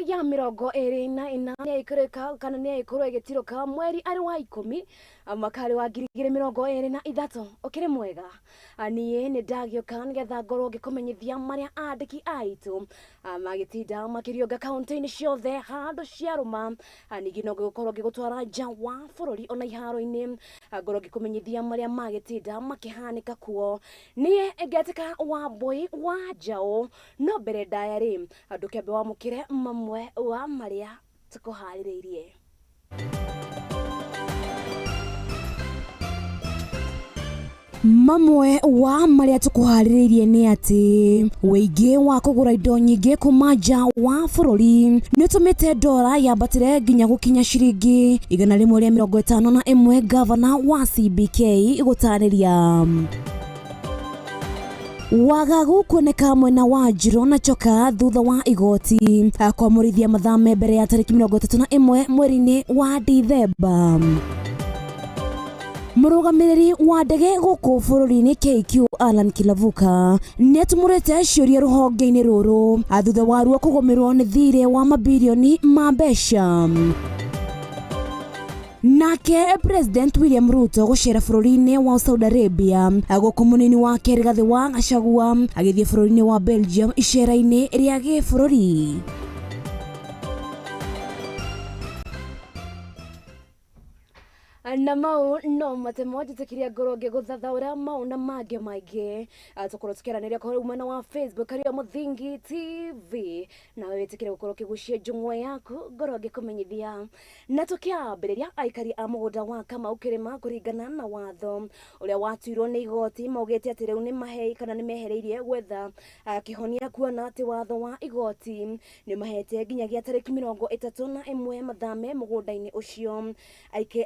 Ya 24 nĩyaikũrũka kana nĩyaikorwo ĩgĩtirũka mweri arĩ wa 10 mwaka arĩ wa 2023. Ũkĩrĩ mwega, niĩ nĩ ndagĩũka nĩgetha ngorwo ngĩkũmenyithia marĩa andĩki aitũ magĩtinda makĩrionga kaunti-inĩ ciothe handũ ciarũma. Ningĩ no ngĩgũkorwo ngĩgũtwara nja wa bũrũri ona iharo-inĩ, ngorwo ngĩkũmenyithia marĩa magĩtinda makĩhanĩka kuo. Niĩ ngetĩka Wambui wa Njaũ, no mbere ndaya rĩ, ndũkĩambe wamũkĩre mamwe wa marĩa tũkũharĩrĩirie. Mamwe wa marĩa tũkũharĩrĩirie nĩ atĩ wĩingĩ wa kũgũra indo nyingĩ kuma nja wa bũrũri nĩ ũtũmĩte ndora yambatĩre nginya gũkinya ciringi 151, gavana wa CBK gũtarĩria. Wagagu kuoneka mwena wa Njiro na Choka thutha wa igoti kwamũrithia mathame mbere ya tarĩki 31 mweri-inĩ wa Dithemba. Mũrũgamĩrĩri wa ndege gũkũ bũrũri-inĩ KQ Alan Kilavuka nĩatumũrĩte ciũria rũhonge-inĩ rũrũ thutha wa ruo kũgũmĩrwo nĩ thirĩ wa mabirioni ma mbeca. Nake President William Ruto gũcera bũrũri-inĩ wa Saudi Arabia, gũkũ mũnini wake Rigathĩ wa Gachagua agĩthiĩ bũrũri-inĩ wa Belgium icera-inĩ rĩa gĩbũrũri. Na mau no matemo njĩtĩkĩria ngorwo ngĩgũthathaũra mau na mangĩ maingĩ. Tũkorwo tũkĩaranĩria kũrĩa mwena wa Facebook harĩa Mũthingi TV, nawe wĩtĩkĩre gũkorwo ũkĩgucia njũng'wa yaku ngorwo ngĩkũmenyithia. Na tũkĩambĩrĩria, aikari a mũgũnda wa Kamau Kĩrĩma kũringana na watho ũrĩa watuirwo nĩ igoti maugĩte atĩ rĩu nĩ mahei kana nĩ mehereirie gwetha kĩhonia, kuona atĩ watho wa igoti nĩ mahete nginyagia tarĩki 31 mathame mũgũnda-inĩ ũcio.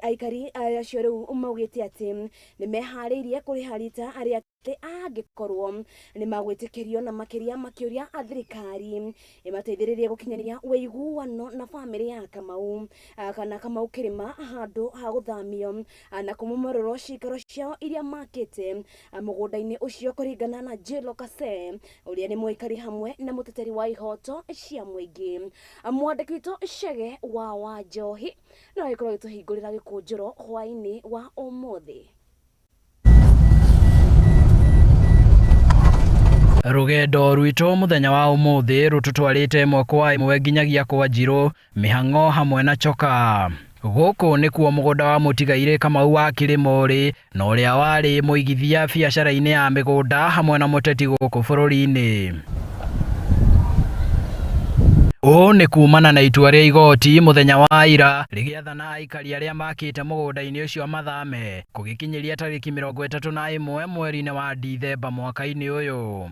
Aikari acio rĩu maugĩte atĩ nĩ meharĩirie kũrĩha rita arĩa angĩkorwo nĩ magwĩtĩkĩrio, na makĩria makĩũria thirikari ĩmateithĩrĩrie gũkinyanĩria ũiguano na bamĩrĩ ya Kamau kana Kamau Kĩrĩma handũ ha gũthamio na kũmomorerwo cikaro ciao iria makĩte mũgũnda-inĩ ũcio. Kũringana na Jelo Kase ũrĩa nĩ mũikari hamwe na mũteteri wa ihoto cia mũingĩ, mwandĩki witũ Chege wa Wanjohi no agĩkorwo agĩtũhingũrĩra gĩkũnjũro hwaĩ-inĩ wa ũmũthĩ. Rũgendo rwitũ mũthenya wa ũmũthĩ rũtũtwarĩte ĩmwe kwa ĩmwe nginyagia kwa Njirũ, mĩhang'o hamwe na Choka. Gũkũ nĩkuo mũgũnda wa mũtigairĩ Kamau wa Kĩrĩma ũrĩ na ũrĩa warĩ mũigithia biacara-inĩ ya mĩgũnda hamwe na mũteti gũkũ bũrũri-inĩ. Ũũ nĩ kumana na itua rĩa igoti mũthenya wa ira rĩgĩathana aikari arĩa makĩte mũgũnda-inĩ ũcio mathame kũgĩkinyĩria tarĩki 31 mweri-inĩ wa Dithemba mwaka-inĩ ũyũ.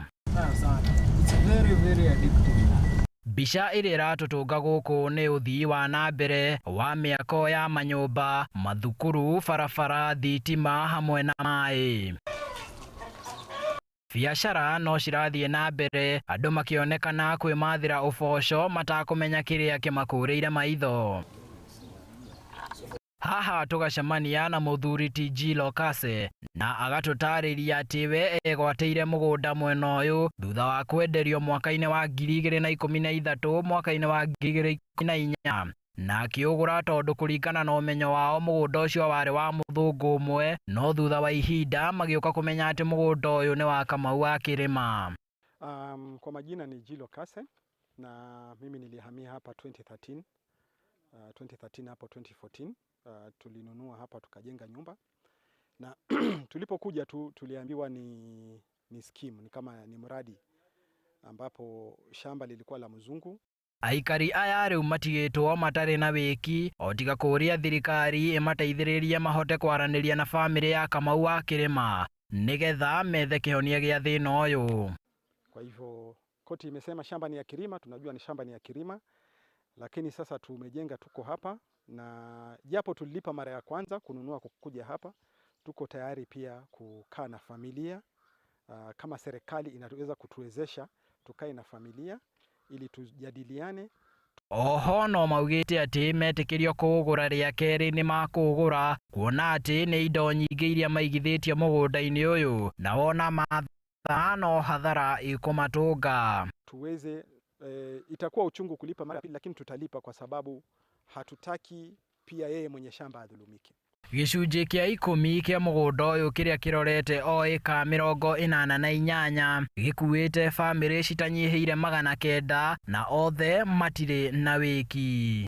Mbica ĩrĩa ĩratũtũnga gũkũ nĩ ũthii wa na mbere wa mĩako ya manyũmba, mathukuru, barabara, thitima hamwe na maĩ. Biacara no cirathiĩ na mbere, andũ makĩonekana kwĩmathĩra ũboco matakũmenya kĩrĩa kĩmakũrĩire maitho. Haha tũgacemania na mũthuri TG Lokase na agatũtarĩria atĩ we egwatĩire mũgũnda mwena ũyũ thutha wa kwenderio mwaka-inĩ wa 2013 mwaka-inĩ wa 2014, na akĩũgũra tondũ kũringana na ũmenyo wao mũgũnda ũcio warĩ wa mũthũngũ ũmwe, no thutha wa ihinda magĩũka kũmenya atĩ mũgũnda ũyũ nĩ wa Kamau wa Kĩrĩma. Kwa majina ni Jilo Kase na mimi nilihamia hapa 2013. 2013 hapo 2014 tulinunua hapa tukajenga nyumba, na tulipokuja tu tuliambiwa ni scheme, ni kama ni mradi ambapo shamba lilikuwa la mzungu. Aikari aya rĩu matigĩtwo matarĩ na wĩki o tiga kũũria thirikari ĩmateithĩrĩrie mahote kwaranĩria na bamĩrĩ ya Kamau wa Kĩrĩma nĩgetha methe kĩhonia gĩa thĩna ũyũ. Kwa hivyo koti imesema shamba ni ya Kirima, tunajua ni shamba ni ya Kirima, lakini sasa tumejenga, tuko hapa, na japo tulilipa mara ya kwanza kununua kukuja hapa, tuko tayari pia kukaa na familia. Kama serikali inaweza kutuwezesha tukae na familia ili tujadiliane. Oho no maugĩte atĩ metĩkĩrio kũũgũra rĩa kerĩ nĩ makũũgũra, kuona atĩ nĩ indo nyingĩ iria maigithĩtie mũgũnda-inĩ ũyũ, na wona mathaa no hathara ĩkũmatũnga. Tuweze Itakuwa uchungu kulipa mara pili, lakini tutalipa kwa sababu hatutaki pia yeye mwenye shamba adhulumike. Gĩcunjĩ kĩa 10 kĩa mũgũnda ũyũ kĩrĩa kĩrorete o ĩka 88 gĩkuĩte bamĩrĩ citanyihĩire 900 na othe matirĩ na wĩki.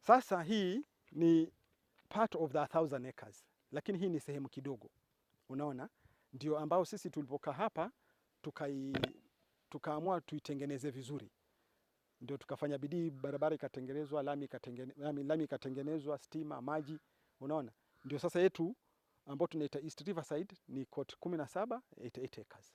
Sasa hii ni part of the 1000 acres, lakini hii ni sehemu kidogo, unaona, ndio ambao sisi tulipokaa hapa tukaamua tuitengeneze vizuri, ndio tukafanya bidii, barabara ikatengenezwa, lami ikatengenezwa, stima, maji, unaona, ndio sasa yetu ambao tunaita East Riverside ni kot 17 88 acres.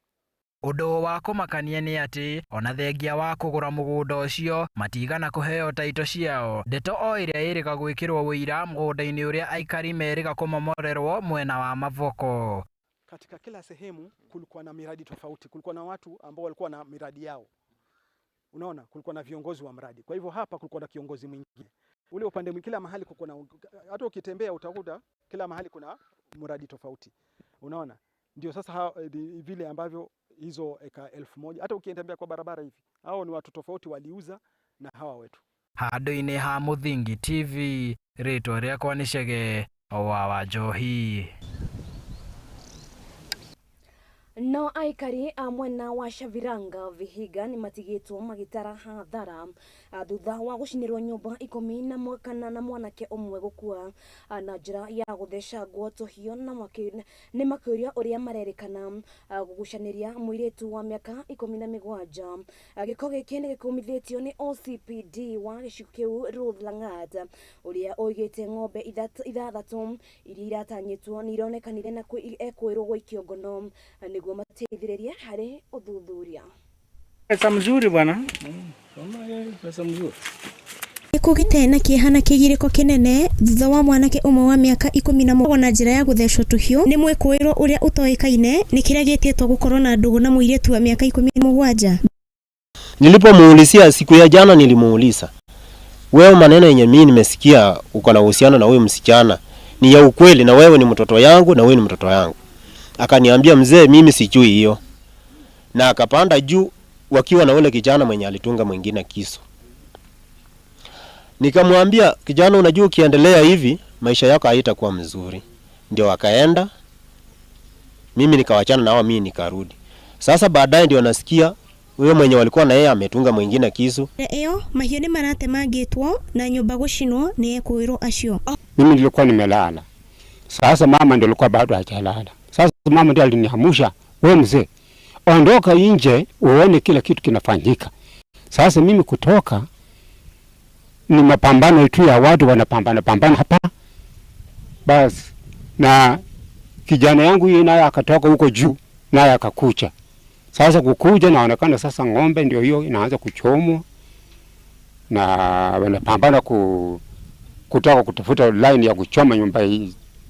Ũndũ wa kũmakania nĩ atĩ ona thengia wa kũgũra mũgũnda ũcio matigana kũheo taito ciao, ndeto o ĩrĩa ĩrĩga gwĩkĩrwo wũira mũgũnda-inĩ ũrĩa aikari merĩga kũmomorerwo mwena wa Mavoko. Katika kila sehemu kulikuwa na miradi tofauti, kulikuwa na watu ambao walikuwa na miradi yao, unaona, kulikuwa na viongozi wa mradi. Kwa hivyo hapa kulikuwa na kiongozi mwingine, ule upande mwingine, kila mahali kulikuwa na, hata ukitembea utakuta kila mahali kuna mradi tofauti, unaona. Ndio sasa vile ambavyo hizo eka 1000 hata ukiendembea kwa barabara hivi, hao ni watu tofauti waliuza na hawa wetu. Handũ-inĩ ha Mũthingi TV, rĩtwa rĩakwa nĩ Chege wa Wanjohi. No aikari a mwena wa Shaviranga Vihiga ni matigĩtwo magĩtara hathara thutha wa gũcinĩrwo nyũmba 14 na mwanake ũmwe gũkua na njĩra ya gũthecangwo tũhiũ na nĩ makĩũria ũrĩa marerĩkana gũgucanĩria mũirĩtu wa mĩaka 17. Gĩko gĩkĩ nĩ gĩkũmithĩtio nĩ OCPD wa gĩcigo kĩu Ruth Langat ũrĩa oigĩte ng'ombe 6 iria iratanyĩtwo nĩ ironekanire na ekwĩrwo gũikio ngono nĩguo mateithĩrĩrie harĩ ũthuthuria. Pesa mzuri bwana. Pesa mzuri. Kũgĩte na kĩeha na kĩgirĩko kĩnene thutha wa mwanake ũmwe wa mĩaka 17 na njĩra ya gũthecwo tũhiũ nĩ mwĩkũĩrwo ũrĩa ũtoĩkaine nĩ kĩrĩa gĩtĩtwo gũkorwo na ndũgũ na mũirĩtu wa mĩaka 17. Nilipomuulizia siku ya jana, nilimuuliza, wewe, maneno yenye mimi nimesikia uko na uhusiano na huyu msichana ni ya ukweli, na wewe ni mtoto yangu na wewe ni mtoto yangu? Akaniambia, mzee, mimi sijui hiyo. Na akapanda juu wakiwa na ule kijana mwenye alitunga mwingine kisu. Nikamwambia, kijana, unajua ukiendelea hivi maisha yako haitakuwa mzuri. Ndio akaenda, mimi nikawachana nao, mimi nikarudi. Sasa baadaye ndio nasikia huyo mwenye walikuwa na yeye ametunga mwingine kisu. Ĩyo mahiũ nĩ maratemangĩtwo na nyũmba gũcinwo nĩ ekũĩrwo acio. Mimi nilikuwa nimelala. Sasa mama ndio alikuwa bado hajalala. Sasa mama ndio aliniamsha, wewe mzee, ondoka nje uone kila kitu kinafanyika. Sasa mimi kutoka ni mapambano tu ya watu wanapambana pambana hapa. Basi na kijana yangu yeye naye akatoka huko juu naye akakucha. Sasa kukuja naonekana sasa ng'ombe ndio hiyo inaanza kuchomwa na wanapambana kutaka kutafuta line ya kuchoma nyumba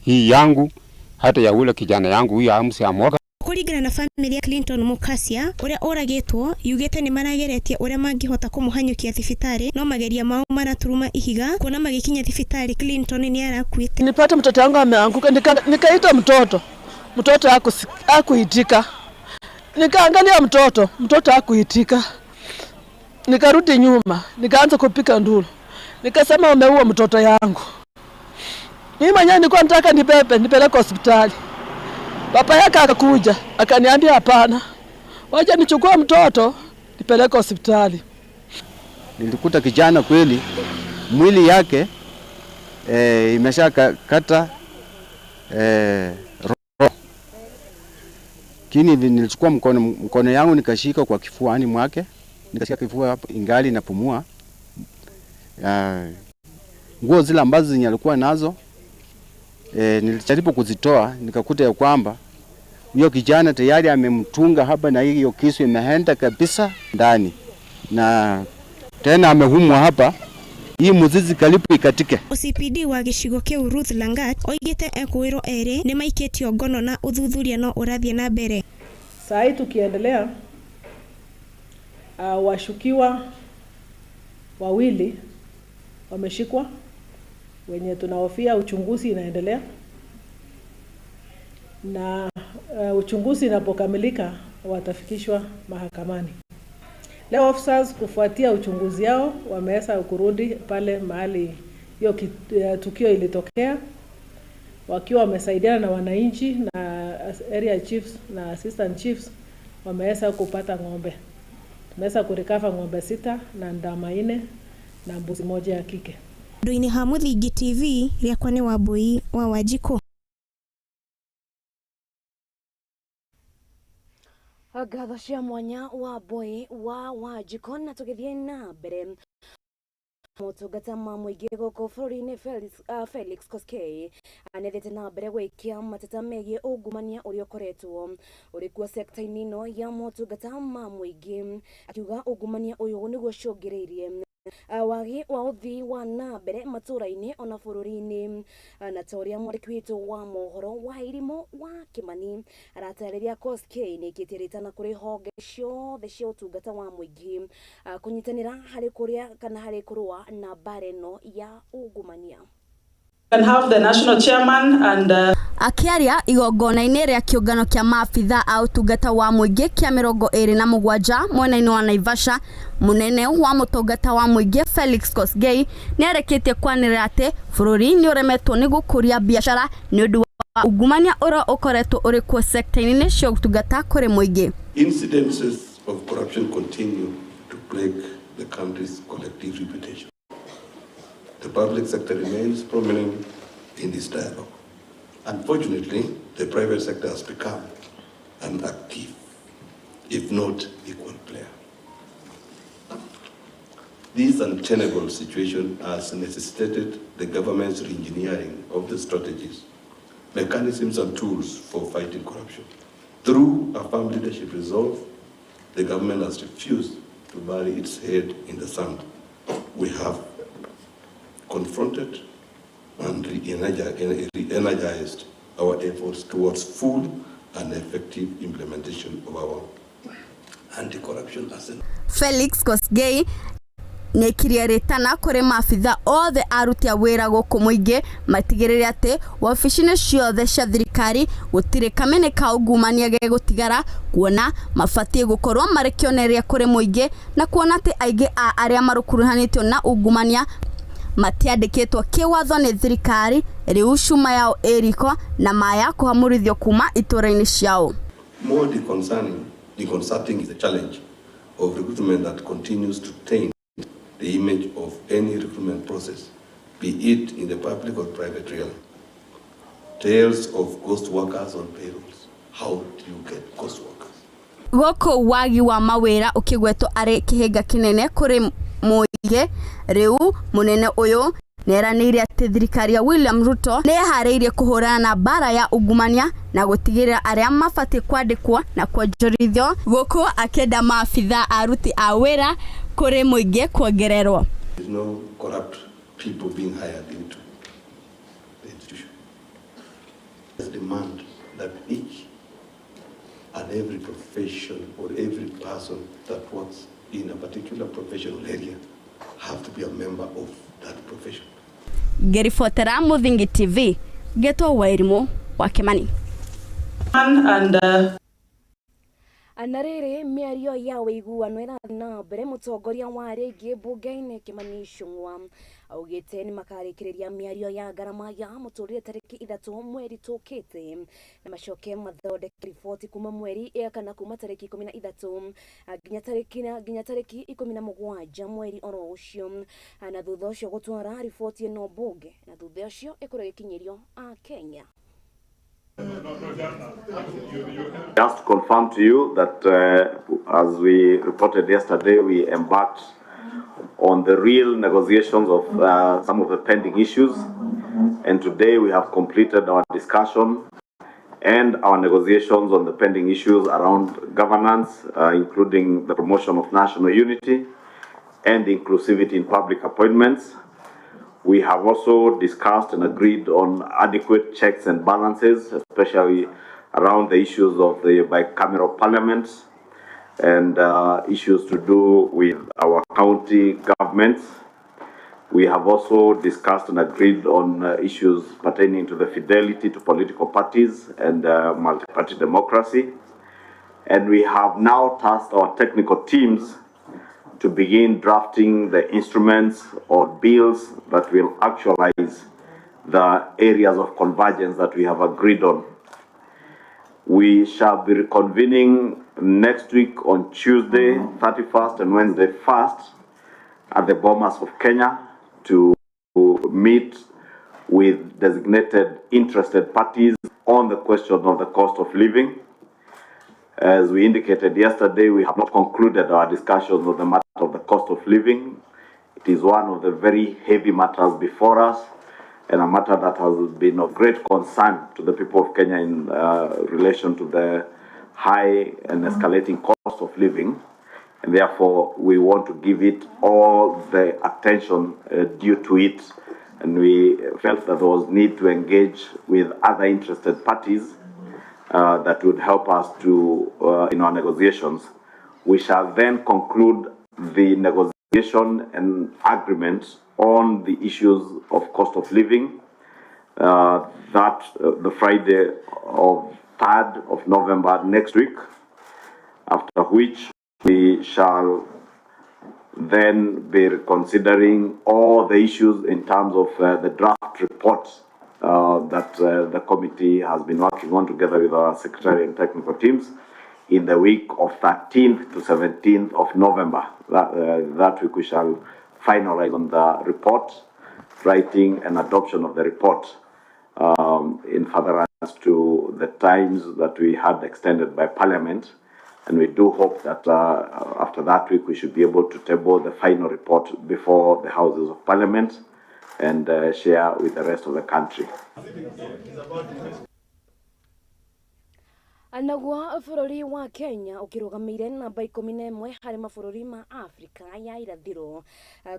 hii yangu hata ya ule kijana yangu huyu Amsi Amoga. Kũringana na famĩlĩ ya Clinton Mukasia ũrĩa ũragĩtwo yugĩte nĩ marageretie ũrĩa mangĩhota kũmũhanyũkia thibitarĩ no mageria mao maraturuma ihiga kuona magĩkinya thibitarĩ Clinton nĩ arakuĩte. Nipata mtoto wangu ameanguka, nikaita mtoto, mtoto hakuitika. Nikaangalia mtoto, mtoto hakuitika. Nikarudi nyuma, nikaanza kupika nduru. Nikasema umeua mtoto yangu. Mimi mwenyewe nilikuwa nataka nibebe nipeleke hospitali. Baba yake akakuja, akaniambia hapana. Wacha nichukue mtoto nipeleke hospitali. Nilikuta kijana kweli mwili yake imeshakata roho. Kini nilichukua mkono yangu nikashika kwa kifuani mwake, nikashika kifua hapo ingali napumua. Nguo zile ambazo zenye alikuwa nazo nilijaribu kuzitoa, nikakuta ya kwamba huyo kijana tayari amemtunga hapa na hiyo kisu imeenda kabisa ndani, na tena amehumwa hapa, hii muzizi karibu ikatike. OCPD wa gĩcigo kĩu Ruth Langat oigĩte ekũĩrwo erĩ nĩ maikĩtio ngono na ũthuthuria no ũrathiĩ na mbere. Saa hii tukiendelea, washukiwa wawili wameshikwa wenye tunahofia uchunguzi inaendelea, na uchunguzi inapokamilika watafikishwa mahakamani. Leo officers kufuatia uchunguzi yao wameweza kurudi pale mahali hiyo tukio ilitokea, wakiwa wamesaidiana na wananchi na area chiefs na assistant chiefs, wameweza kupata ng'ombe. Tumeweza kurecover ng'ombe 6 na ndama 4 na mbuzi moja ya kike. Ndu-inĩ ha Mũthingi TV rĩakwa nĩ Wambui wa Wanjikũ. Ngatho cia mwanya wa Mbui wa Wanjikũ. Na tũgĩthiĩ na mbere, motungata ma mũingĩ gũkũ bũrũri-inĩ Felix Koskei nĩathiĩte na mbere gwĩkia mateta megiĩ ungumania ũrĩa ũkoretwo ũrĩ kuo sekta-inĩ ĩno ya motungata ma mũingĩ, akiuga ungumania ũyũ nĩguo ũcũngĩrĩirie wagi wa ũthii wa na mbere matũra-inĩ ona bũrũri-inĩ. Na ta ũrĩa mwandĩki witũ wa mohoro wa Irimũ wa Kĩmani aratarĩria, Koskei nĩĩkĩtie rĩtana kũrĩ honge ciothe cia ũtungata wa mũingĩ kũnyitanĩra harĩ kũrĩa kana harĩ kũrũa na mbara ĩno ya ungumania. Can have the national chairman and Akĩaria igongona-inĩ rĩa kĩũngano kĩa maabitha a ũtungata wa mũingĩ kĩa 27 mwena-inĩ wa Naivasha, mũnene wa mũtungata wa mũingĩ Felix Kosgei nĩarekĩtie kwanĩrĩra atĩ bũrũri nĩ ũremetwo nĩ gũkũria biacara nĩ ũndũ wa ungumania ũrĩa ũkoretwo ũrĩ kuo sekta-inĩ cia ũtungata kũrĩ mũingĩ. Incidences of corruption continue to plague the country's collective reputation. The public sector remains prominent in this dialogue. Unfortunately, the private sector has become an active, if not equal player. This untenable situation has necessitated the government's reengineering of the strategies, mechanisms and tools for fighting corruption. Through a firm leadership resolve, the government has refused to bury its head in the sand. We have confronted and re-energized our efforts towards full and effective implementation of our anti-corruption arsenal. Felix Kosgei nĩekirie rĩtana kũrĩ maabitha othe aruti a wĩra gũkũ mũingĩ matigĩrĩre atĩ wabici-inĩ ciothe cia thirikari gũtirĩ kamene ka ungumania gegũtigara, kuona mabatiĩ gũkorwo marĩ kĩonereria kũrĩ mũingĩ na kuona atĩ aingĩ a arĩa makuruhanĩtio na ungumania matiandĩkĩtwo kĩwatho nĩ thirikari, rĩu cuma yao ĩ riko na maya kũhamũrithio kuma itũra-inĩ ciao. More disconcerting is the challenge of recruitment that continues to taint the image of any recruitment process, be it in the public or private realm. Tales of ghost workers on payrolls. How do you get ghost workers? Gũkũ wagi wa mawĩra ũkĩgwetwo arĩ kĩhĩnga kĩnene kũrĩ mũingĩ, rĩu mũnene ũyũ nĩeranĩire atĩ thirikari ya William Ruto nĩĩharĩirie kũhũrana na mbara ya ungumania na gũtigĩrĩra arĩa mabatiĩ kwandĩkwo na kuonjorithio, gũkũ akĩenda maabitha aruti a wĩra kũrĩ mũingĩ kuongererwo. There's no corrupt people being hired into the institution. There's demand that each and every profession or every person that works in a particular professional area have to be a member of that profession. Ngĩribotera Mũthingi TV, ngetwo Wairimũ wa Kĩmani. And Na rĩrĩ mĩario ya ũiguano ĩrathiĩ na mbere, mũtongoria wa arĩa aingĩ mbunge-inĩ Kĩmani Ichung'wa augĩte nĩ makarĩkĩrĩria mĩario ya ngarama ya mũtũrĩre tarĩki 3 mweri tũkĩte na macoke mathondeke riboti kuma mweri kana kuma tarĩki 13 nginya tarĩki 17 mweri oro ũcio, na thutha ũcio gũtwara riboti ĩno mbunge na thutha ũcio ĩkorwo ĩgĩkinyĩrio a Kenya. Just to confirm to you that as we reported yesterday, we embarked on the real negotiations of some of the pending issues. And today we have completed our discussion and our negotiations on the pending issues around governance, including the promotion of national unity and inclusivity in public appointments. We have also discussed and agreed on adequate checks and balances, especially around the issues of the bicameral parliament and issues to do with our county governments. We have also discussed and agreed on issues pertaining to the fidelity to political parties and multi-party democracy. And we have now tasked our technical teams to begin drafting the instruments or bills that will actualize the areas of convergence that we have agreed on. We shall be reconvening next week on Tuesday 31st and Wednesday 1st at the Bomas of Kenya to meet with designated interested parties on the question of the cost of living. As we indicated yesterday, we have not concluded our discussions on the matter of the cost of living. It is one of the very heavy matters before us and a matter that has been of great concern to the people of Kenya in relation to the high and escalating cost of living. And therefore, we want to give it all the attention due to it. And we felt that there was need to engage with other interested parties that would help us to in our negotiations. We shall then conclude the negotiation and agreement on the issues of cost of living that the Friday of 3rd of November next week, after which we shall then be considering all the issues in terms of the draft report that the committee has been working on together with our secretary and technical teams in the week of 13th to 17th of November. That week we shall finalize on the report, writing and adoption of the report in furtherance to the times that we had extended by Parliament. And we do hope that after that week we should be able to table the final report before the Houses of Parliament and share with the rest of the country. Naguo bũrũri wa Kenya ũkĩrũgamĩire namba 11 harĩ mabũrũri ma Afrika ya irathĩro,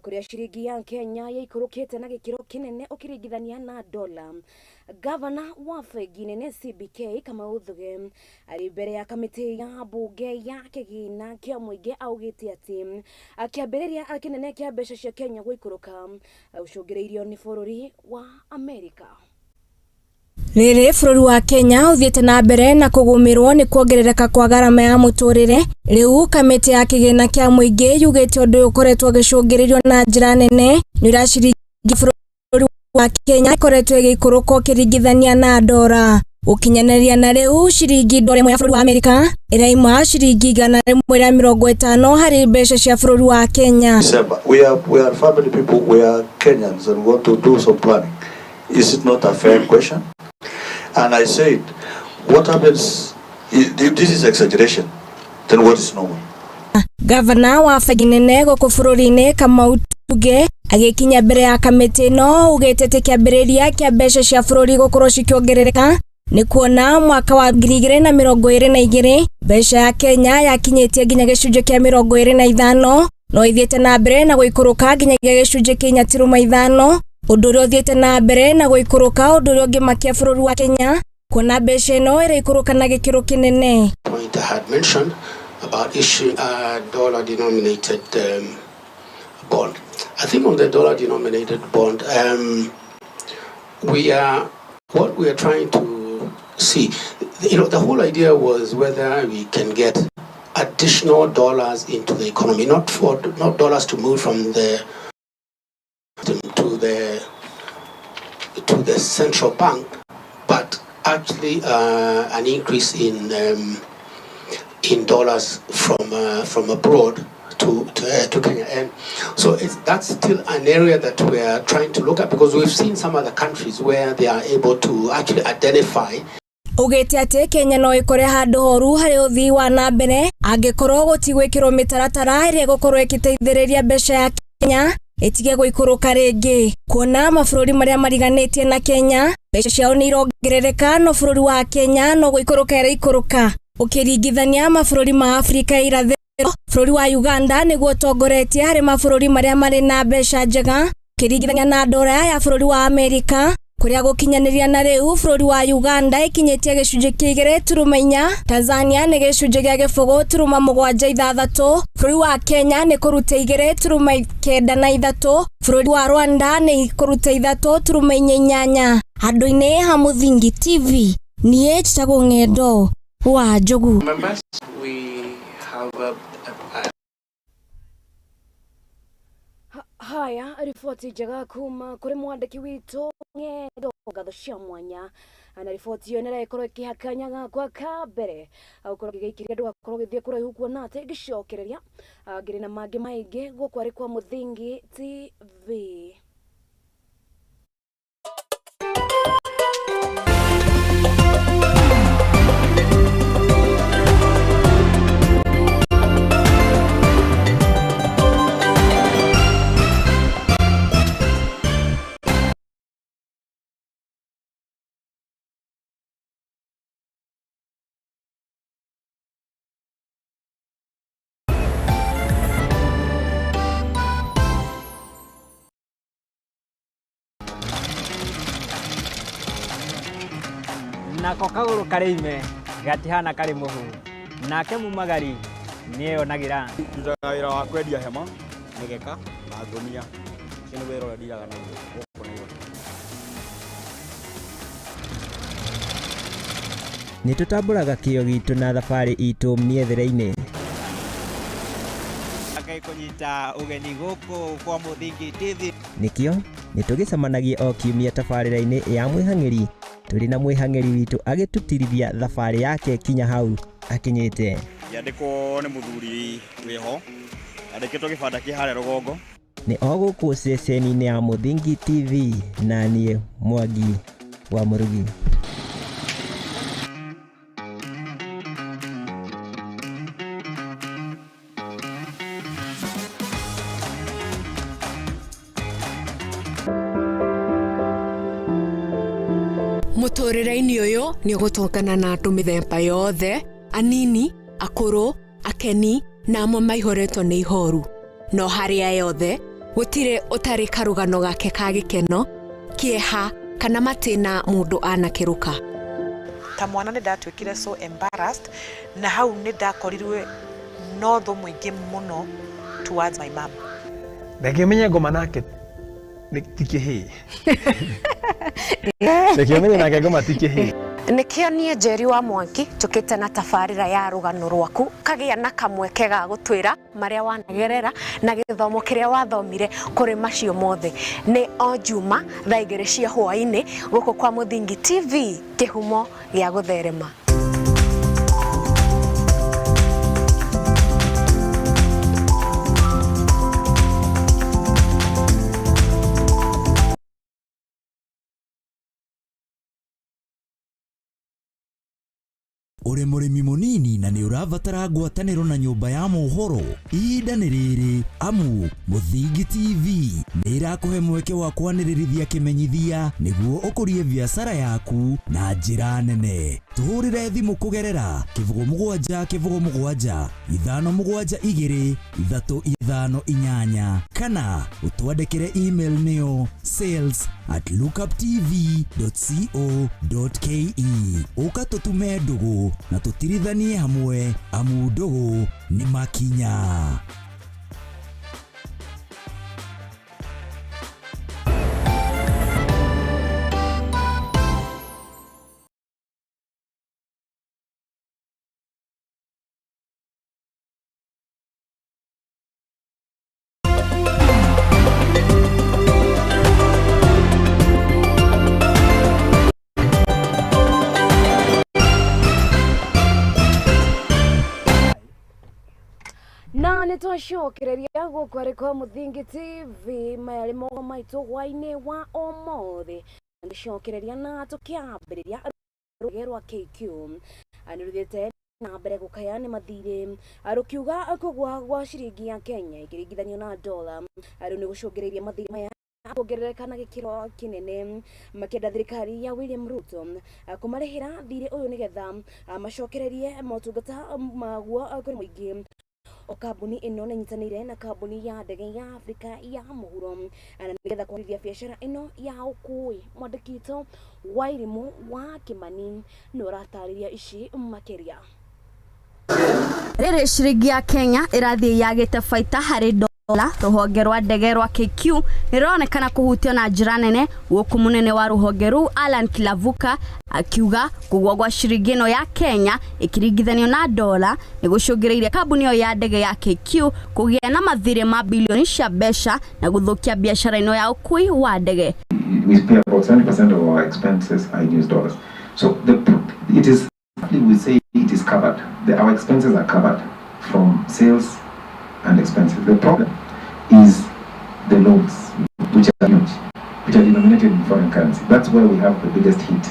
kũrĩa ciringi ya Kenya yaikũrũkĩte na gĩkĩro kĩnene ũkĩringithania na dola. Gavana wa bengi nene CBK Kamau Thugge arĩ mbere ya kamĩtĩ ya mbunge ya kĩgĩna kĩa mũingĩ augĩte atĩ kĩambĩrĩria kĩnene kĩa mbeca cia Kenya gũikũrũka ũcũngĩrĩirio nĩ bũrũri wa Amerika. Rĩrĩ bũrũri wa Kenya ũthiĩte na mbere na kũgũmĩrwo nĩ kuongerereka kwa garama ya mũtũrĩre, rĩu kamĩtĩ ya kĩgĩna kĩa mũingĩ yugĩte ũndũ ũyũ ũkoretwo ũgĩcũngĩrĩrio na njĩra nene nĩ ũrĩa ciringi bũrũri wa Kenya ĩkoretwo ĩgĩikũrũka ũkĩringithania na dora. Gũkinyanĩria na rĩu ciringi dora ĩmwe ya bũrũri wa Amerika ĩraima ciringi 150 harĩ mbeca cia bũrũri wa Kenya. December. We are family people, we are Kenyans and we want to do some planning. Is it not a fair question? And I said, what happens if this is exaggeration, then what is normal? Gavana wa bengi nene gũkũ bũrũri-inĩ Kamau Thugge agĩkinya mbere ya kamĩtĩ ĩno augĩte atĩ kĩambĩrĩria kĩa mbeca cia bũrũri gũkorwo cikĩongerereka nĩ kuona mwaka wa 2022 mbeca ya Kenya yakinyĩtie nginya gĩcunjĩ kĩa 25 no ithiĩte na mbere na gũikũrũka nginyagia gĩcunjĩ kĩa 4.5, ũndũ ũrĩa ũthiĩte na mbere na gũikũrũka, ũndũ ũrĩa ũngĩmakia bũrũri wa Kenya kuona mbeca ĩno ĩraikũrũka na gĩkĩro kĩnene. Point I had mentioned about issuing a dollar denominated bond. I think on the dollar denominated bond, what we are trying to see, you know, the whole idea was whether we can get additional dollars into the economy, not dollars to move from the to the central bank, but actually an increase in dollars from abroad to Kenya. And so that's still an area that we are trying to look at, because we've seen some other countries where they are able to actually identify. Ugĩte atĩ Kenya no ĩkore handũ horu harĩ ũthii wa na mbere angĩkorwo gũtigwĩkĩrwo mĩtaratara ĩrĩa ĩgũkorwo ĩgĩteithĩrĩria mbeca ya Kenya ĩtige gũikũrũka rĩngĩ, kuona mabũrũri marĩa mariganĩtie na Kenya mbeca ciao nĩ irongerereka no bũrũri wa Kenya no gũikũrũka ĩraikũrũka. Ũkĩringithania mabũrũri ma Afrika ya irathĩro, bũrũri wa Uganda nĩguo ũtongoretie harĩ mabũrũri marĩa marĩ na mbeca njega ũkĩringithania na dora ya bũrũri wa Amerika, kũrĩa gũkinyanĩria na rĩu bũrũri wa Uganda ĩkinyĩtie gĩcunjĩ kĩa 2.4, Tanzania nĩ gĩcunjĩ kĩa 0.76, bũrũri wa Kenya nĩ kũruta 2.93, bũrũri wa Rwanda nĩ kũruta 3.48. Handũ-inĩ ha Mũthingi TV, niĩ njĩtagwo Ng'endo wa Njogu. Members, we have a Haya, riboti njega kuma kuri mwandĩki witũ Ng'endo, ngatho cia mwanya na riboti ĩyo nĩrakorwo ĩkĩhakanya gakwa ka mbere gũkorwo ngĩgĩikĩria ndũgakorwo ũgĩthiĩ kũraihu kuona atĩ ngĩcokereria ngĩrĩ na mangĩ maingĩ gũkũ arĩ kwa Mũthingi TV. Nako kagũrũ karĩ ime gatihana karĩ mũhu, nake mumagari nĩeyonagĩra. Ndutaga wĩra wa kwendia hema, mĩgeka na ngũnia. Ũcio nĩ wĩra ũrĩa ndiraga naguo gũkũ Nairobi. Nĩ tũtambũraga kĩo gitũ na thabarĩ itũ mĩethere-inĩ. Ngai kũnyita ũgeni gũkũ kwa Mũthingi TV. Nĩkĩo nĩ tũgĩcemanagia o kiumia tabarĩra-inĩ ya mwĩhang'ĩri tũrĩ na mwĩhang'ĩri witũ agĩtũtirithia thabarĩ yake kinya hau akinyĩte. Ngĩandĩkwo nĩ mũthuri wĩho, andĩkĩtwo gĩbanda kĩ harĩa rũgongo. Nĩ o gũkũ ceceni-inĩ ya Mũthingi TV na niĩ Mwangi wa Mũrugi. Mũtũrĩre-inĩ ũyũ nĩ ũgũtũngana na andũ mĩthemba yothe, anini, akũrũ, akeni na amwe maihũrĩtwo nĩ ihoru. No harĩ aya othe, gũtirĩ ũtarĩ karũgano gake ka gĩkeno, kĩeha kana matĩna mũndũ anakĩrũka. Ta mwana nĩ ndatuĩkire so embarrassed, na hau nĩ ndakorirwe no thũ mũingĩ mũno towards my mom. Reke menye ngoma nake nĩ ti kĩhĩĩ. Reke menye nake ngoma ti kĩhĩĩ. Nĩkĩo niĩ Njeri wa Mwangi njũkĩte na tabarĩra ya rũgano rwaku kagĩa na kamweke ga gũtwĩra marĩa wanagerera na gĩthomo kĩrĩa wathomire kũrĩ macio mothe. Nĩ o Juma thaa 2 cia hwaĩ-inĩ gũkũ kwa Mũthingi TV, kĩhumo gĩa gũtherema. Ũrĩ mũrĩmi mũnini na nĩ ũrabatara ngwatanĩro na nyũmba ya mohoro, ihinda nĩ rĩrĩ amu Mũthingi TV nĩ ĩrakũhe mweke wa kwanĩrĩrithia kĩmenyithia nĩguo ũkũrie biacara yaku na njĩra nene. Tũhũrĩre thimũ kũgerera 07 07 572 358 kana ũtwandĩkĩre email nĩyo sales@lookuptv.co.ke. Ũka tũtume ndũgũ na tũtirithanie hamwe amu ndũgũ nĩ makinya. Na nĩ twacokereria gũkũ arĩ kwa Mũthingi TV maya nĩ mohoro maitũ hwaĩ-inĩ wa ũmũthĩ. Nĩcokereria na tũkĩambĩrĩria rũhonge rwa KQ nĩ rũthiĩte na mbere gũkaya nĩ mathirĩ rũkiuga kũgũa gwa ciringi ya Kenya ĩkĩringithanio na dola rĩu nĩ gũcũngĩrĩirie mathirĩ maya kuongerereka na gĩkĩro kĩnene, makĩenda thirikari ya William Ruto kũmarĩhĩra thirĩ ũyũ nĩgetha macokererie motungata maguo kũrĩ mũingĩ. O kambuni ĩno nĩ ĩnyitanĩire na kambuni ya ndege ya Afrika ya mũhuro na nĩgetha kwagĩrithia biacara ĩno ya ũkui. Mwandĩki witũ Wairimũ wa Kĩmani nĩ ũratarĩria ici makĩria. Rĩrĩ ciringi ya Kenya ĩrathiĩ yagĩte baita harĩ Dola ruhonge rwa ndege rwa KQ nĩ rũronekana kũhutio na njĩra nene gũkũ mũnene wa ruhonge rũu Alan Kilavuka akiuga kũgũa gwa ciringi ĩno ya Kenya ĩkĩringithanio na dola nĩ gũcũngĩrĩirie kambuni ĩyo ya ndege ya KQ kũgĩa na mathirĩ ma bilioni cia mbeca na gũthũkia biacara ĩno ya ũkui wa ndege. We pay about 70% of our expenses are in US dollars. So it is, we say it is covered. Our expenses are covered from sales and expenses. The problem is the loans, which are huge, which are denominated in foreign currency. That's where we have the biggest hit.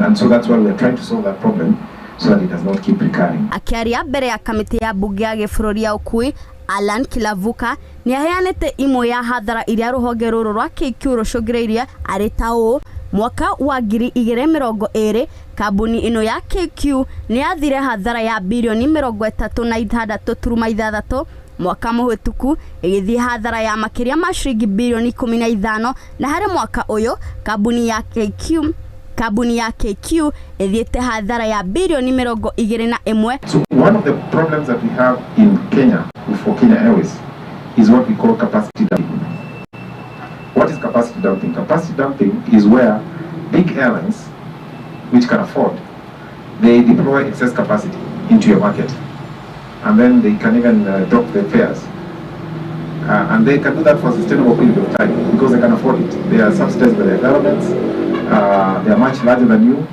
And so that's why we are trying to solve that problem so that it does not keep recurring. Akiaria mbere ya kamĩtĩ ya mbunge ya gĩbũrũri ya ũkui Alan Kilavuka nĩ aheanĩte imwe ya hathara iria rũhonge rũrũ rwa KQ rũcũngĩrĩirie arĩ ta ũũ: mwaka wa 2020 kambuni ĩno ya KQ nĩ yathire hathara ya bilioni 36.6, mwaka mũhĩtũku ĩgĩthiĩ hathara ya makĩria ma ciringi bilioni 15, na harĩ mwaka ũyũ kambuni ya KQ ĩthiĩte hathara ya bilioni 21. So one of the problems that we have in Kenya for Kenya Airways is what we call capacity dumping. What is capacity dumping? Capacity dumping is where big airlines, which can afford, they deploy excess capacity into your market, and then they can even drop their fares. And they can do that for a sustainable period of time because they can afford it. They are subsidized by their governments, they are much larger than you,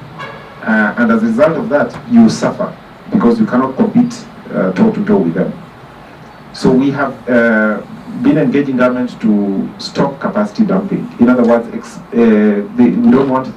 and as a result of that, you suffer because you cannot compete toe-to-toe with them. So we have been engaging government to stop capacity dumping. In other words, we don't want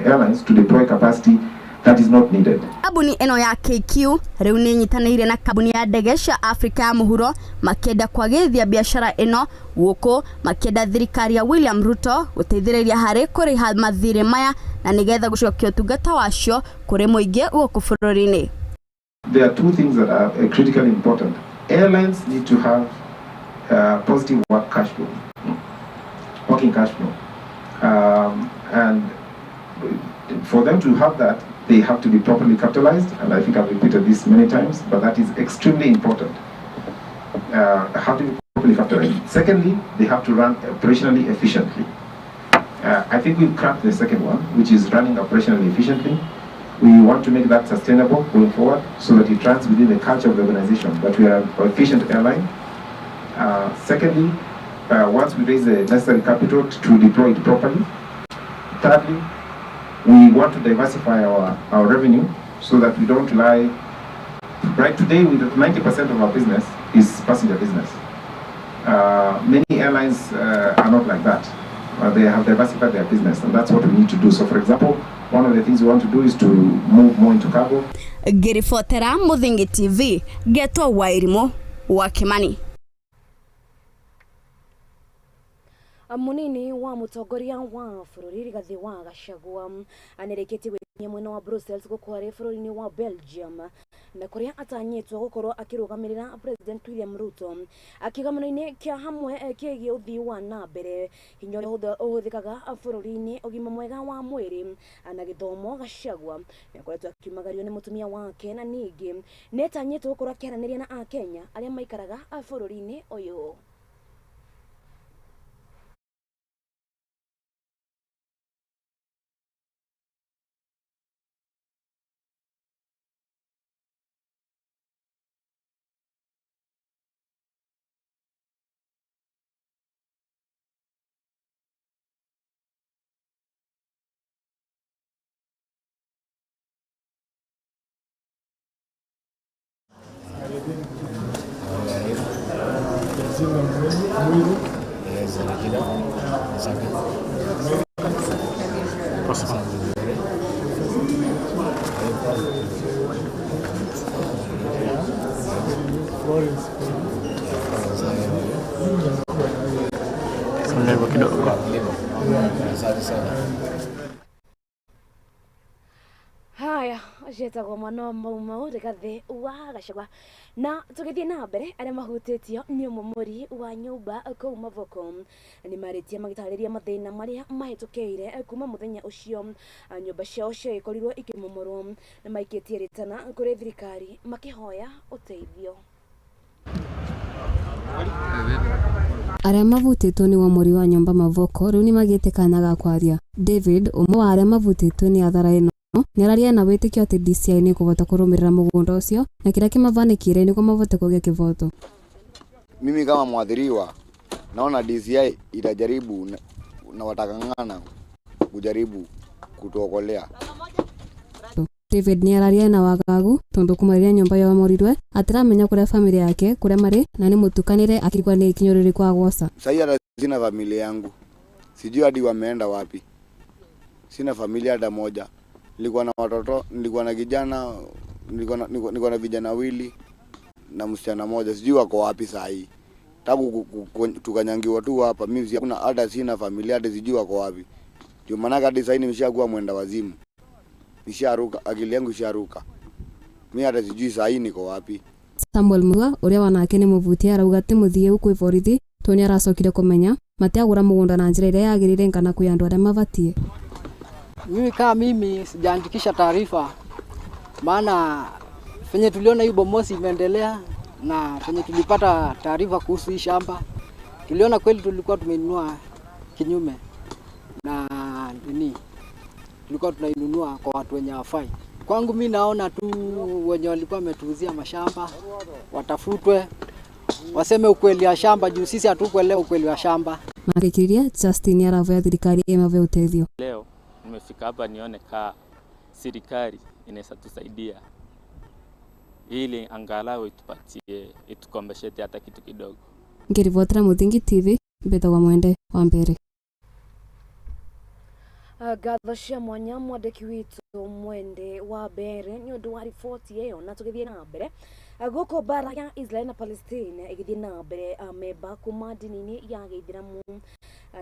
airlines to deploy capacity that is not needed. Kambuni ĩno ya KQ rĩu nĩ ĩnyitanĩire na kambuni ya ndege cia Afrika ya mũhuro makĩenda kwagĩrithia biacara ĩno gũkũ makĩenda thirikari ya William Ruto gũteithĩrĩria harĩ kũrĩha mathirĩ maya na nĩgetha gũcokia ũtungata wacio kũrĩ mũingĩ gũkũ bũrũri-inĩ. There are two things that are critically important. Airlines need to have positive work cash flow, working cash flow, and for them to have that, they have to be properly capitalized, and I think I've repeated this many times, but that is extremely important. Have to be properly capitalized. Secondly, they have to run operationally efficiently. I think we've cracked the second one, which is running operationally efficiently. We want to make that sustainable going forward so that it runs within the culture of the organization, that we are an efficient airline. Secondly, once we raise the necessary capital to deploy it properly. Thirdly, we want to diversify our revenue so that we don't rely. Right today, with 90% of our business is passenger business. Many airlines are not like that. They have diversified their business, and that's what we need to do. So, for example, one of the things we want to do is to move more into cargo. Ngĩribotera Mũthingi TV, Geto Wairimu wa Kimani. Munini wa mutongoria wa bũrũri Rigathi wa Gachagua anĩrĩkĩtie gwĩkinyia mwena wa Brussels gũkũ arĩ bũrũri-inĩ wa Belgium na kũrĩa atanyĩtwo gũkorwo akĩrũgamĩrĩra President William Ruto kĩgomano-inĩ kĩa hamwe kĩgiĩ ũthii wa na mbere hinya ũrĩa ũhũthĩkaga bũrũri-inĩ ũgima mwega wa mwĩrĩ na gĩthomo. Gachagua nĩakoretwo akiumagario nĩ mũtumia wake na ningĩ nĩatanyĩtwo gũkorwo akĩaranĩria na akenya arĩa maikaraga bũrũri-inĩ ũyũ. Haya, ciĩtagwo mwana wa Mau Mau Rigathi wa Gachagua. Na tũgĩthiĩ na mbere, arĩa mahutĩtio nĩ ũmomori wa nyũmba kũu Mavoko nĩ marĩtie magĩtarĩria mathĩna marĩa mahĩtũkĩire kuma mũthenya ũcio nyũmba ciao ciagĩkorirwo ikĩmomorwo, na maikĩtie rĩtana kũrĩ thirikari makĩhoya ũteithio. Arĩa mavutĩtwo nĩ womori wa nyũmba Mavoko rĩu nĩmagĩte kanya ga kwaria. David, ũmwe wa arĩa mavutĩtwo nĩ athara ĩno, nĩararia na wĩtĩkio atĩ DCI nĩkũhota kũrũmĩrĩra mũgũnda ũcio na kĩrĩa kĩmavanĩkĩire nĩguo mavote kũgĩa kĩvoto. Mimi kama mwathiriwa naona DCI itajaribu na watakang'ana kujaribu kutuokolea. David nĩararia na wagagu tondu kuma rĩrĩa nyũmba yomorirwe atiramenya kũrĩa famĩlĩ yake kũrĩa marĩ na nĩ mũtukanĩre akĩrigwo nĩ ikinya rĩrĩkũ agwoca. Sasa hata sina familia yangu, sijui hadi wameenda wapi. Sina familia hata moja. Nilikuwa na watoto, nilikuwa na kijana, nilikuwa na vijana wawili na msichana moja, sijui wako wapi saa hii. Tangu tukanyangiwa tu hapa, mimi hakuna hata sina familia hata sijui wako wapi. Ndio maana hadi sasa nimeshakuwa mwenda wazimu. Nisharuka, akili yangu isharuka. Mimi hata sijui saa hii niko wapi. Samuel Muga uria wanake ni muvutia arauga ati muthie kwĩ borithi to nĩ aracokire kũmenya matiagũra mũgũnda na njĩra ĩrĩa yagĩrĩire kana kwĩ andũ arĩa mabatie. Mimi kama mimi sijaandikisha taarifa, maana venye tuliona hii bomosi imeendelea na venye tulipata taarifa kuhusu hii shamba, tuliona kweli tulikuwa tumeinunua kinyume na nini, tulikuwa tunainunua kwa watu wenye hawafai. Kwangu mimi naona tu wenye walikuwa wametuuzia mashamba watafutwe, waseme ukweli wa shamba juu sisi hatukuelewa ukweli wa shamba. Makikiria Justin aravoya thirikari imave uteithio. Leo nimefika hapa nione ka serikali inaweza tusaidia ili angalau itupatie itukombeshete hata kitu kidogo. Ngiribotera Muthingi TV mbetagwa Mwende wa Mbere. Ngatho cia mwanya mwandĩki witũ Mwende wa Mbere nĩ ũndũ wa riboti ĩyo. Na tũgĩthiĩ na mbere gũkũ mbara ya Israel na Palestine ĩgĩthiĩ na mbere, amemba kuma ndini-inĩ ya gĩithĩramu